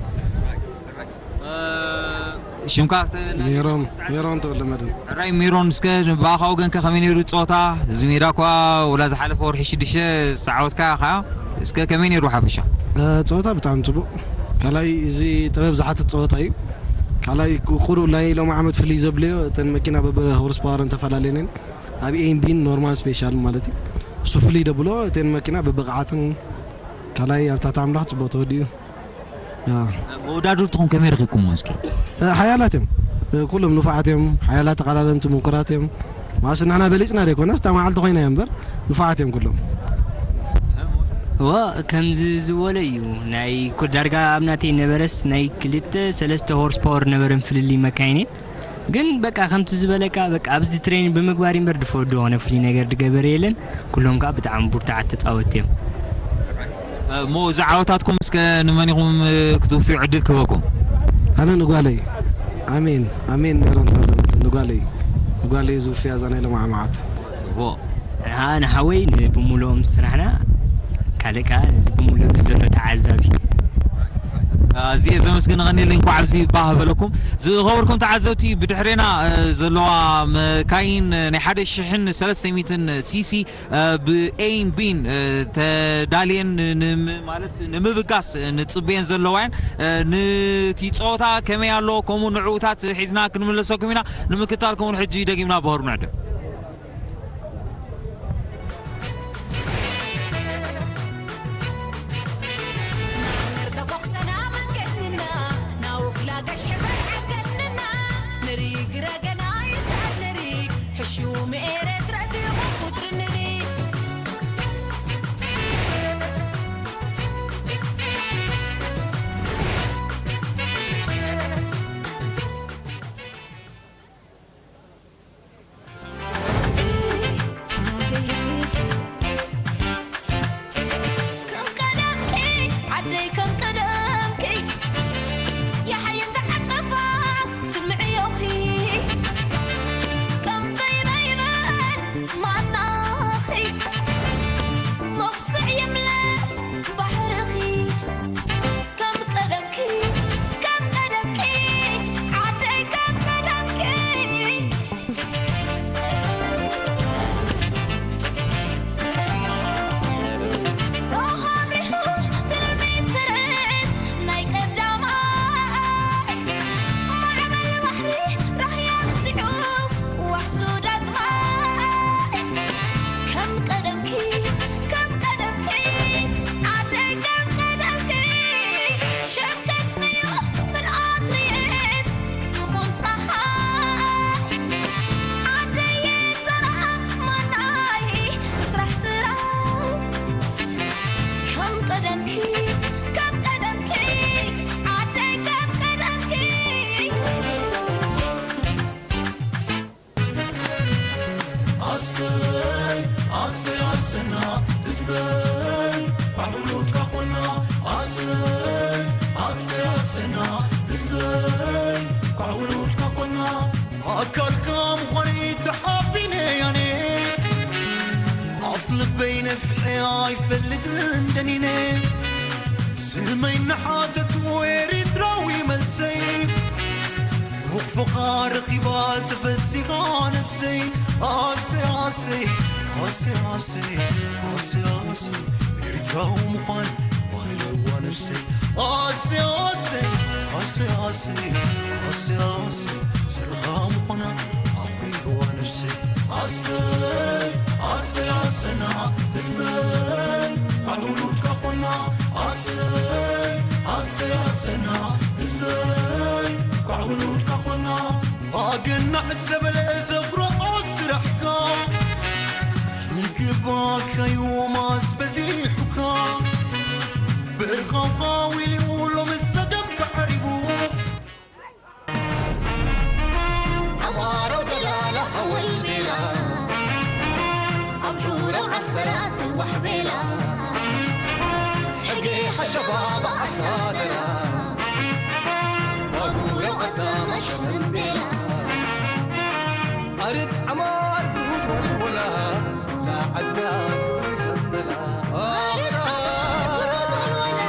ሽምካ ክተ-፣ ሜሮን፣ ሜሮን ተወልደ መድህን። ሕራይ ሜሮን፣ እስከ ብኣኻ ወገንከ ከመይ ነይሩ ጸወታ? እዚ ሜዳ እኳ ወላ ዝሓለፈ ወርሒ ሽዱሽተ ዝተዓወትካ ኢኻ። እስከ ከመይ ነይሩ ሓፈሻ? እ፣ ጸወታ ብጣዕሚ ጽቡቕ። ካልኣይ፣ እዚ ጥበብ ዝሓትት ጸወታ እዩ። ካልኣይ፣ ቁ-፣ ቁሩብ ናይ ሎሚ ዓመት ፍልይ ዘብለዮ፣ እተን መኪና በበ ሆርስ ፓወረን ተፈላለየን እየን። ኣብ ኤን ቢን ኖርማል ስፔሻል ማለት እዩ። እሱ ፍልይ ደብሎ፣ እተን መኪና በብቕዓተን ካልኣይ ኣብ ትሕቲ ኣምላኽ ጽቡቕ ተወዲኡ። ያ። መወዳድርትኹም ከመይ ረኺብኩሞ እስኪ? እ፣ ሓያላት እዮም። እ፣ ኩሎም ንፉዓት እዮም። ሓያላት ተቐዳደምቲ ምኩራት እዮም። ማስ ንሕና በሊጽና ዘይኮነስ፣ እታ መዓልቲ ኮይና እያ እምበር፣ ንፉዓት እዮም ኩሎም። እወ፣ ከምዚ ዝበለ እዩ። ናይ ኩ-፣ ዳርጋ ኣብ ናተይ ነበረስ ናይ ክልተ ሰለስተ ሆርስ ፓወር ነበረን ፍልልይ መካይን እየን። ግን በቃ ከምቲ ዝበለካ በቃ ኣብዚ ትሬኒንግ ብምግባር እምበር ድፈ-፣ ድኾነ ፍሉይ ነገር ድገበረ የለን። ኩሎም ከዓ ብጣዕሚ ብርቱዓት ተጻወትቲ እዮም። እሞ እዚ ዓወታትኩም እስከ ንመን ኢኹም፣ እ፣ ክትውፍዩ ዕድል ክህበኩም? ኣነ ንጓለይ። ኣሜን፣ ኣሜን ሜሮን ተወልደ ንጓለይ። ንጓለይ ዝውፍያ እዛ ናይ ሎማዓ መዓልቲ። ጽቡቕ። ንዓ ንሓወይ ንብምሉኦም ስራሕና፣ ካልእ ከኣ ነዚ ብምሉኡ ዘሎ ተዓዛቢ። ኣዝየ ዘመስግን፣ ቐኒለይ፣ እንኳዕ ኣብዚ ባህ በለኩም። ዝኸበርኩም ተዓዘብቲ፣ ብድሕሬና፣ እ፣ ዘለዋ መካይን፣ እ፣ ናይ ሓደ ሽሕን ሰለስተ ሚእትን ሲሲ፣ እ፣ ብኤን ቢን፣ እ፣ ተዳልየን ን-፣ ንም-፣ ማለት ንምብጋስ ንጽበየን ዘለዋ እየን። እ፣ ንቲ ጸወታ ከመይ ኣሎ፣ ከምኡ ንዕዉታት ሒዝና ክንምለሰኩም ኢና። ንምክታል ከምኡ ንሕጂ ደጊምና ብኸሩ ንዕድም። ኣሰና ህዝበይ ኳዕ ውሉድካ ኮና ኣሰይ ኣሰይ ኣሰና ህዝበይ ኳዕ ውሉድካ ኮና ኣካልካ ምዃነይ ተሓቢነ ኣነ ኣፍ ልበይ ነፍሐ ኣይፈልጥን ደኒነ ስመይ እናሓተቱ ኤሪትራዊ መልሰይ ሩቕ ፍቓ ረኺባ ተፈሲኻ ነብሰይ ኣሰይ ኣሰይ ኣሰይ ኣሰይ ኣሰይ ኣሰይ ኤሪትራዊ ምዃን ባህለዋ ነብሰይ ኣሰይ ኣሰይ ኣሰይ ኣሰይ ኣሰይ ኣሰይ ዘርኻ ምዃና ኣኹሪዕዋ ነብሰይ ኣሰይ ኣሰይ ኣሰና ህዝበይ ኳዕ ውሉድካ ኮና ኣሰይ ኣሰይ ኣሰና ህዝበይ ኳዕ ውሉድካ ኮና ኣገናዕ ዘበለ ዘፍረዖ ስራሕካ ይግባካዩ ማስ በዚሑካ ብርኻውኻ ዊሊኡ ሎምስ ጸገምካ ዓሪቡ ኣማሮ ጀላላ ሃወል ቤላ ኣብ ሑረም ዓስከራት ዋሕ ቤላ ሕጌ ሓሸባባ ኣሳደራ ባቡረው ኣዳማሽ መንቤላ ኣርድ ዓማር ብሩድ ወልወላ ላዓድና ቅዱይ ሰንበላ ኣርድ ዓማር ብሩድ ወልወላ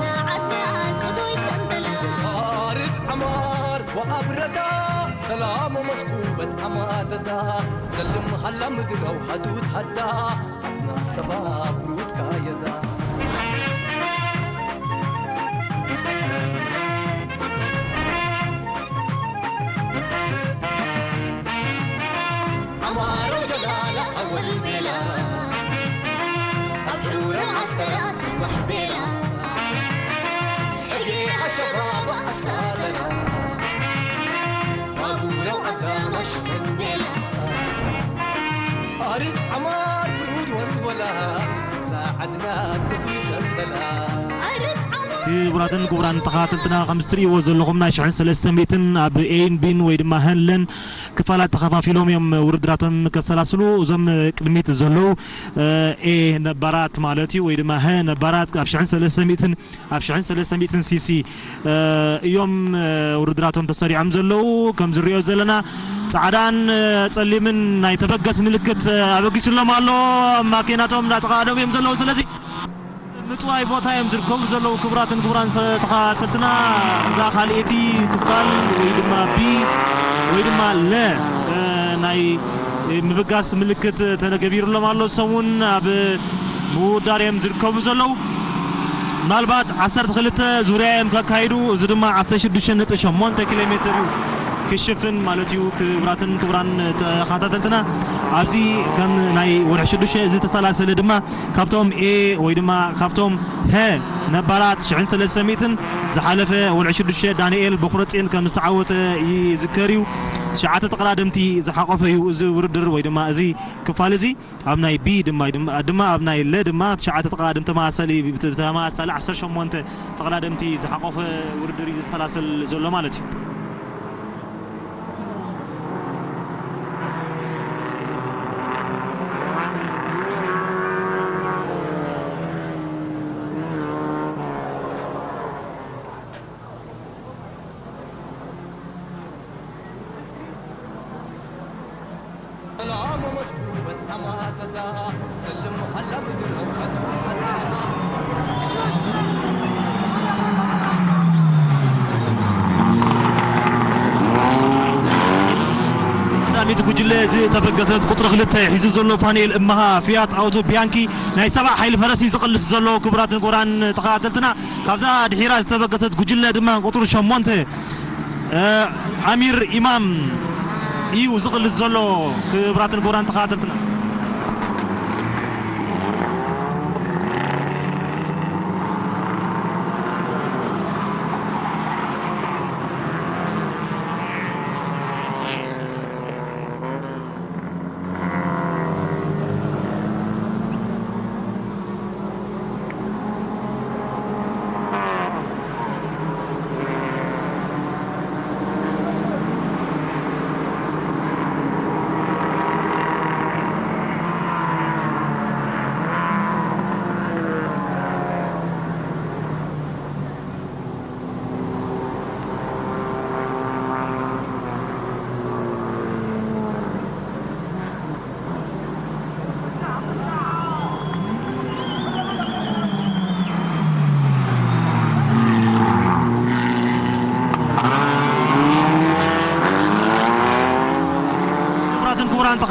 ላዓድና ቅዱይ ሰንበላ ኣርድ ዓማር ወኣብረዳ ሰላም መስኩበት ኣማደዳ ዘልም ሃላ ምድረው ሃዱድ ሃዳ ዓድና ሰባ ብሩድ ካየዳ ኣማሮ ጀላላ ኣወል ቤላ ኣብ ሑረ ዓስከራት ዋሕ ቤላ ሕጌ ሓሸባባ ኣሳደላ ባቡረው ኣዳማሽ መንቤላ ኣርድ ዓማር ብሩድ ወልወላ ላዓድና ቅዱይ ሰንበላ ኣርድ ዓማር ክቡራትን ክቡራን ተኸታተልትና ከም እትርእይዎ ዘለኹም ናይ ሽሕን ሰለስተ ሚእትን ኣብ ኤን ቢን ወይ ድማ ህንለን ክፋላት ተኸፋፊሎም እዮም ውድድራቶም ከሰላስሉ እዞም ቅድሚት ዘለዉ ኤ ነባራት ማለት እዩ ወይ ድማ ሀ ነባራት ኣብ ሽሕን ሰለስተ ሚእትን ኣብ ሽሕን ሰለስተ ሚእትን ሲሲ እዮም ውድድራቶም ተሰሪዖም ዘለዉ ከም ዝሪኦ ዘለና ፃዕዳን ፀሊምን ናይ ተበገስ ምልክት ኣበጊስሎም ኣሎ ማኪናቶም እናተቃደሙ እዮም ዘለዉ ስለዚ ምጥዋይ ቦታ እዮም ዝርከቡ ዘለዉ ክቡራትን ክቡራን ተኸታተልትና እዛ ካልኤቲ ክፋል ወይ ድማ ቢ ወይ ድማ ለ ናይ ምብጋስ ምልክት ተገቢሩሎም ኣሎ ሰሙን ኣብ ምውዳር እዮም ዝርከቡ ዘለዉ ምናልባት ዓሰርተ ክልተ ዙርያ እዮም ከካይዱ እዚ ድማ ዓሰርተ ሽዱሽተ ነጥቢ ሸሞንተ ኪሎ ሜትር እዩ ክሽፍን ማለት እዩ ክቡራትን ክቡራን ተኸታተልትና ኣብዚ ከም ናይ ወርሒ ሽዱሽተ ዝተሰላሰለ ድማ ካብቶም ኤ ወይ ድማ ካብቶም ሀ ነባራት ሽሕን ሰለስተ ሚእትን ዝሓለፈ ወርሒ ሽዱሽተ ዳንኤል በኩረጼን ከም ዝተዓወተ ይዝከር እዩ። ትሽዓተ ተቐዳደምቲ ዝሓቆፈ እዩ እዚ ውድድር ወይ ድማ እዚ ክፋል እዚ ኣብ ናይ ቢ ድማ ድማ ኣብ ናይ ለ ድማ ትሽዓተ ተቐዳደምቲ ተመሳሳሊ ብተመሳሳሊ ዓሰርተ ሸሞንተ ተቐዳደምቲ ዝሓቆፈ ውድድር እዩ ዝሰላሰል ዘሎ ማለት እዩ። ቀዳሚት ጉጅለ ዝተበገሰት ቁፅሪ ክልተ ሒዙ ዘሎ ፋኒኤል እመሃ ፊያት ኣውቶ ቢያንኪ ናይ ሰብዓ ሓይሊ ፈረስ እዩ ዝቕልስ ዘሎ ክቡራትን ክቡራን ተኸታተልትና ካብዛ ድሒራ ዝተበገሰት ጉጅለ ድማ ቁፅሪ ሸሞንተ ኣሚር ኢማም እዩ ዝቕልስ ዘሎ ክቡራትን ክቡራን ተኸታተልትና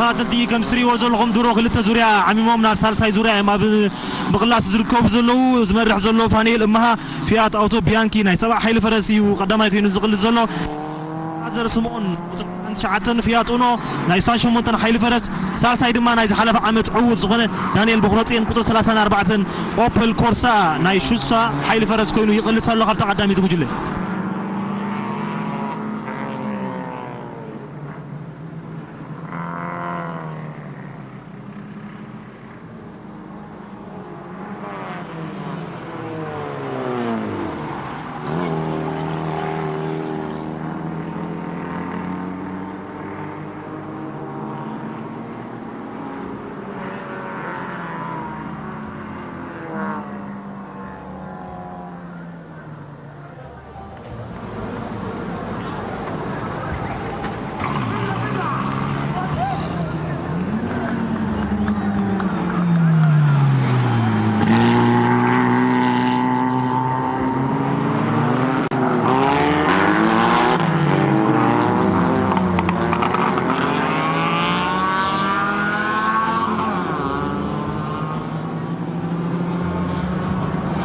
ተኸታተልቲ፣ ከም እትሪእዎ ዘለኹም ድሮ ክልተ ዙርያ ዓሚሞም ናብ ሳልሳይ ዙርያ እዮም ኣብ ምቕላስ ዝርከቡ ዘለዉ። ዝመርሕ ዘሎ ፋኒኤል እመሃ ፊያት ኣውቶ ቢያንኪ ናይ ሰብዓ ሓይሊ ፈረስ እዩ ቀዳማይ ኮይኑ ዝቕልስ ዘሎ። ኣዘር ስምኦን ቁጽሪ ትሽዓተን ፊያት ኡኖ ናይ ስሳን ሸሞንተን ሓይሊ ፈረስ፣ ሳልሳይ ድማ ናይ ዝሓለፈ ዓመት ዕዉት ዝኾነ ዳንኤል በኹረጽዮን ቁጽሪ ሰላሳን ኣርባዕተን ኦፐል ኮርሳ ናይ ሹሳ ሓይሊ ፈረስ ኮይኑ ይቕልስ ኣሎ ካብታ ቀዳሚት ጉጅለ።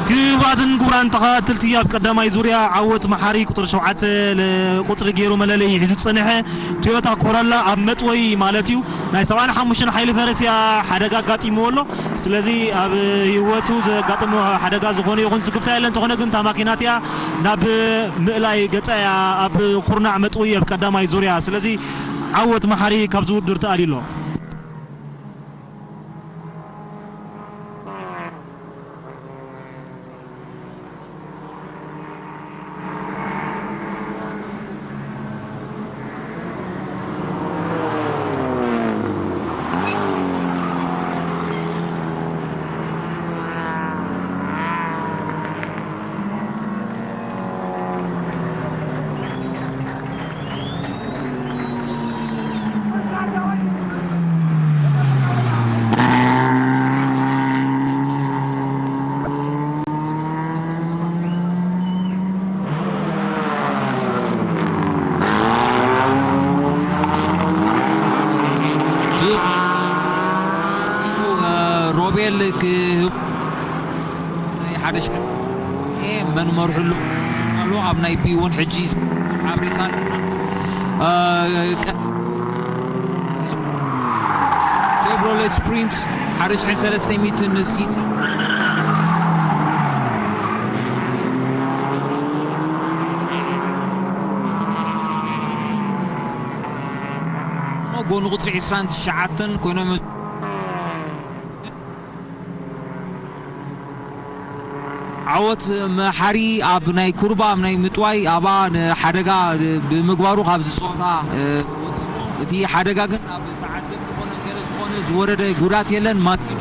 ክቡራትን ክቡራን ተኸታተልቲ፣ ኣብ ቀዳማይ ዙርያ ዓወት መሓሪ ቁፅሪ ሸውዓተ ለ-፣ ቁፅሪ ገይሩ መለለይ ሒዙ ዝፀንሐ ቶዮታ ኮረላ ኣብ መጥወይ ማለት እዩ ናይ ሰብዓን ሓሙሽተን ሓይሊ ፈረስ እያ ሓደጋ ኣጋጢምዎ ኣሎ። ስለዚ ኣብ ህይወቱ ዘጋጠመ ሓደጋ ዝኾነ ይኹን ስክፍታ የለን። እንተኾነ ግን እታ ማኪናት እያ ናብ ምእላይ ገፃ እያ ኣብ ኩርናዕ መጥወይ ኣብ ቀዳማይ ዙርያ። ስለዚ ዓወት መሓሪ ካብዚ ውድድር ተኣልዩ ኣሎ። ሮቤል ክህብ ናይ ሓደ ሽሕ መን መርሕሉ ኣሎ ኣብ ናይ ቢ ውን ሕጂ ሓበሬታ ኣለና። እ፣ ቀ-፣ ቼቭሮሌ ስፕሪንት ሓደ ሽሕን ሰለስተ ሚእትን ሲሲ ጎኑ ቁፅሪ ዕስራን ትሽዓተን ኮይኖም። ዓወት መሓሪ ኣብ ናይ ኩርባ፣ ኣብ ናይ ምጥዋይ፣ ኣብኣ ንሓደጋ ብምግባሩ ካብዚ ጸወታ፣ እ፣ ወጺኡ። እቲ ሓደጋ ግን ኣብ ተዓዘብቲ ኮነ ገለ ዝኾነ ዝወረደ ጉዳት የለን። ማኪና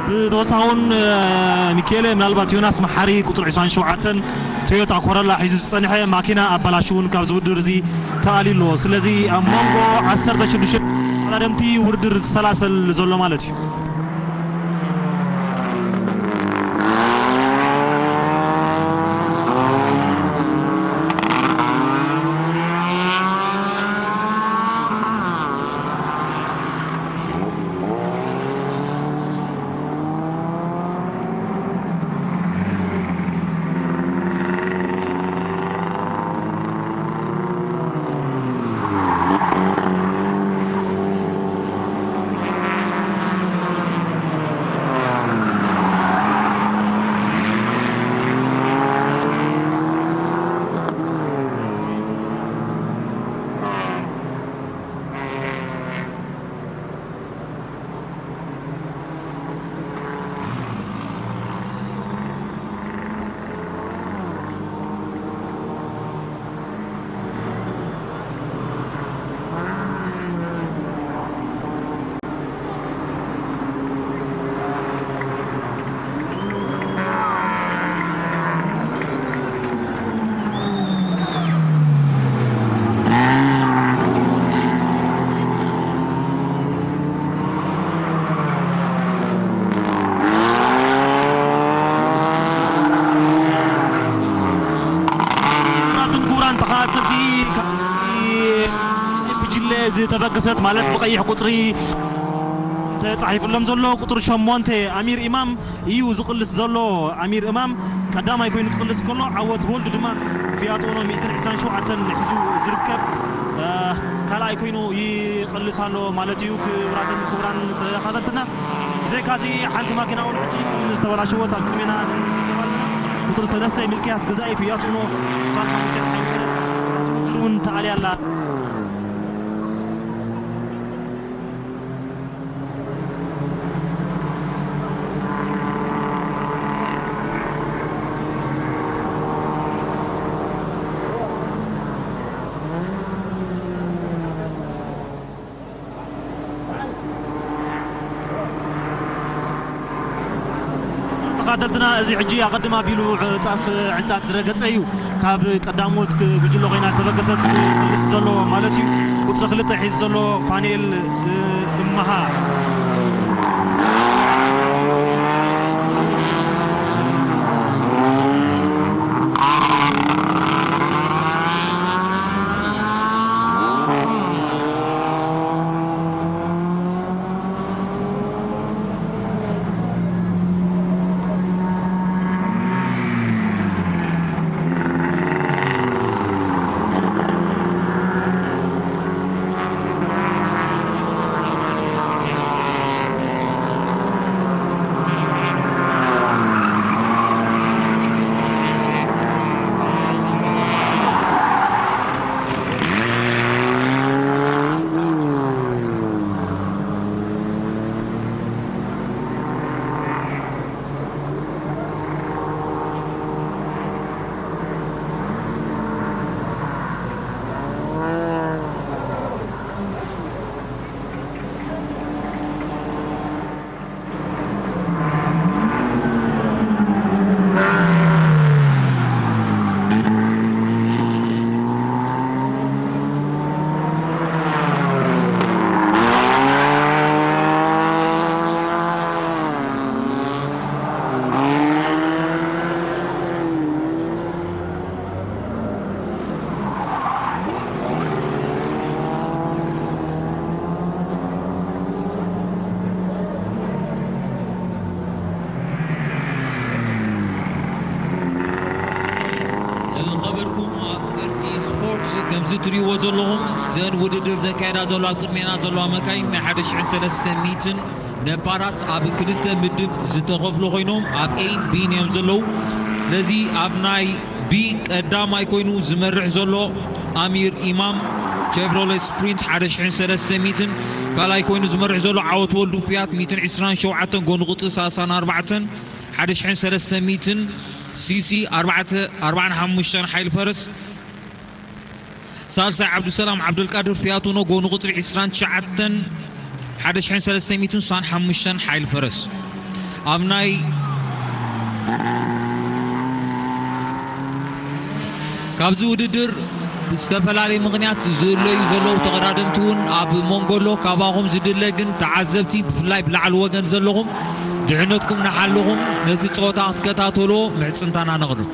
ብተወሳኺ እውን፣ እ፣ ሚኬለ፣ ምናልባት ዮናስ መሓሪ ቁጽሪ ዕስራን ሸውዓተን ቶዮታ ኮረላ ሒዙ ዝጸንሐ ማኪና ኣባላሽውን ካብዚ ውድድር እዚ ተኣልዩ ኣሎ። ስለዚ ኣብ መንጎ ዓሰርተ ሽዱሽተ ተቐዳደምቲ ውድድር ዝሰላሰል ዘሎ ማለት እዩ። ተበገሰት ማለት ብቐይሕ ቁጽሪ ተጻሒፉሎም ዘሎ ቁጽሪ ሸሞንተ ኣሚር ኢማም እዩ ዝቕልስ ዘሎ። ኣሚር ኢማም ቀዳማይ ኮይኑ ክቕልስ ከሎ፣ ዓወት ወልዱ ድማ ፊያት ኡኖ ሚእትን ዕስራን ሸውዓተን ሒዙ ዝርከብ፣ እ፣ ካልኣይ ኮይኑ ይቕልስ ኣሎ ማለት እዩ። ክቡራትን ክቡራን ተኸታተልትና፣ ብዘይካዚ ሓንቲ ማኪና እውን ሕጂ ከም ዝተበላሸወት ኣብ ቅድሜና ንዕዘብ ኣለና። ቁጽሪ ሰለስተ ሚልክያስ ገዛኢ ፊያት ኡኖ፣ ፋል ሓሙሽተ ሓይል ፈረስ፣ ውድድር እውን ተኣልያ ኣላ። ተኸታተልትና፣ እዚ ሕጂ ኣቐድም ኣቢሉ ጫፍ ዕንጻት ዝረገጸ እዩ። ካብ ቀዳሞት ክ-፣ ጉጅለ ኮይና ዝተበገሰት ክልስ ዘሎ ማለት እዩ። ቁጽሪ ክልተ ሒዙ ዘሎ ፋንኤል፣ እ፣ እመሃ። ዝኸበርኩም ኣፍቀርቲ ስፖርት፣ ከምዚ ትርእይዎ ዘለኹም፣ እዘን ውድድር ዘካየዳ ዘለዋ፣ ኣብ ቅድሜና ዘለዋ መካይን ናይ ሓደ ሽሕን ሰለስተ ሚእትን ነባራት ኣብ ክልተ ምድብ ዝተኸፍሉ ኮይኖም፣ ኣብ ኤን ቢን እዮም ዘለዉ። ስለዚ ኣብ ናይ ቢ ቀዳማይ ኮይኑ ዝመርሕ ዘሎ ኣሚር ኢማም ቸቭሮሌት ስፕሪንት ሓደ ሽሕን ሰለስተ ሚእትን፣ ካልኣይ ኮይኑ ዝመርሕ ዘሎ ዓወት ወልዱ ፊያት ሚእትን ዕስራን ሸውዓተን፣ ጎኒ ቁጽሪ ሰላሳን ኣርባዕተን፣ ሓደ ሽሕን ሰለስተ ሚእትን፣ ሲሲ ኣርባዕተ፣ ኣርባዓን ሓሙሽተን ሓይል ፈረስ፣ ሳልሳይ ዓብዱሰላም ዓብዱልቃድር ፊያት ኡኖ፣ ጎኒ ቁጽሪ ዕስራን ትሽዓተን፣ ሓደ ሽሕን ሰለስተ ሚእትን ስሳን ሓሙሽተን ሓይል ፈረስ። ኣብ ናይ፣ ካብዚ ውድድር ብዝተፈላለየ ምኽንያት ዝእለዩ ዘለዉ ተቐዳደምቲ እውን ኣብ መንጎ ኣሎ። ካባኹም ዝድለ ግን፣ ተዓዘብቲ፣ ብፍላይ ብላዕሊ ወገን ዘለኹም፣ ድሕነትኩም እናሓለኹም ነዚ ጸወታ ክትከታተልዎ ምሕጽንታና ነቕርብ።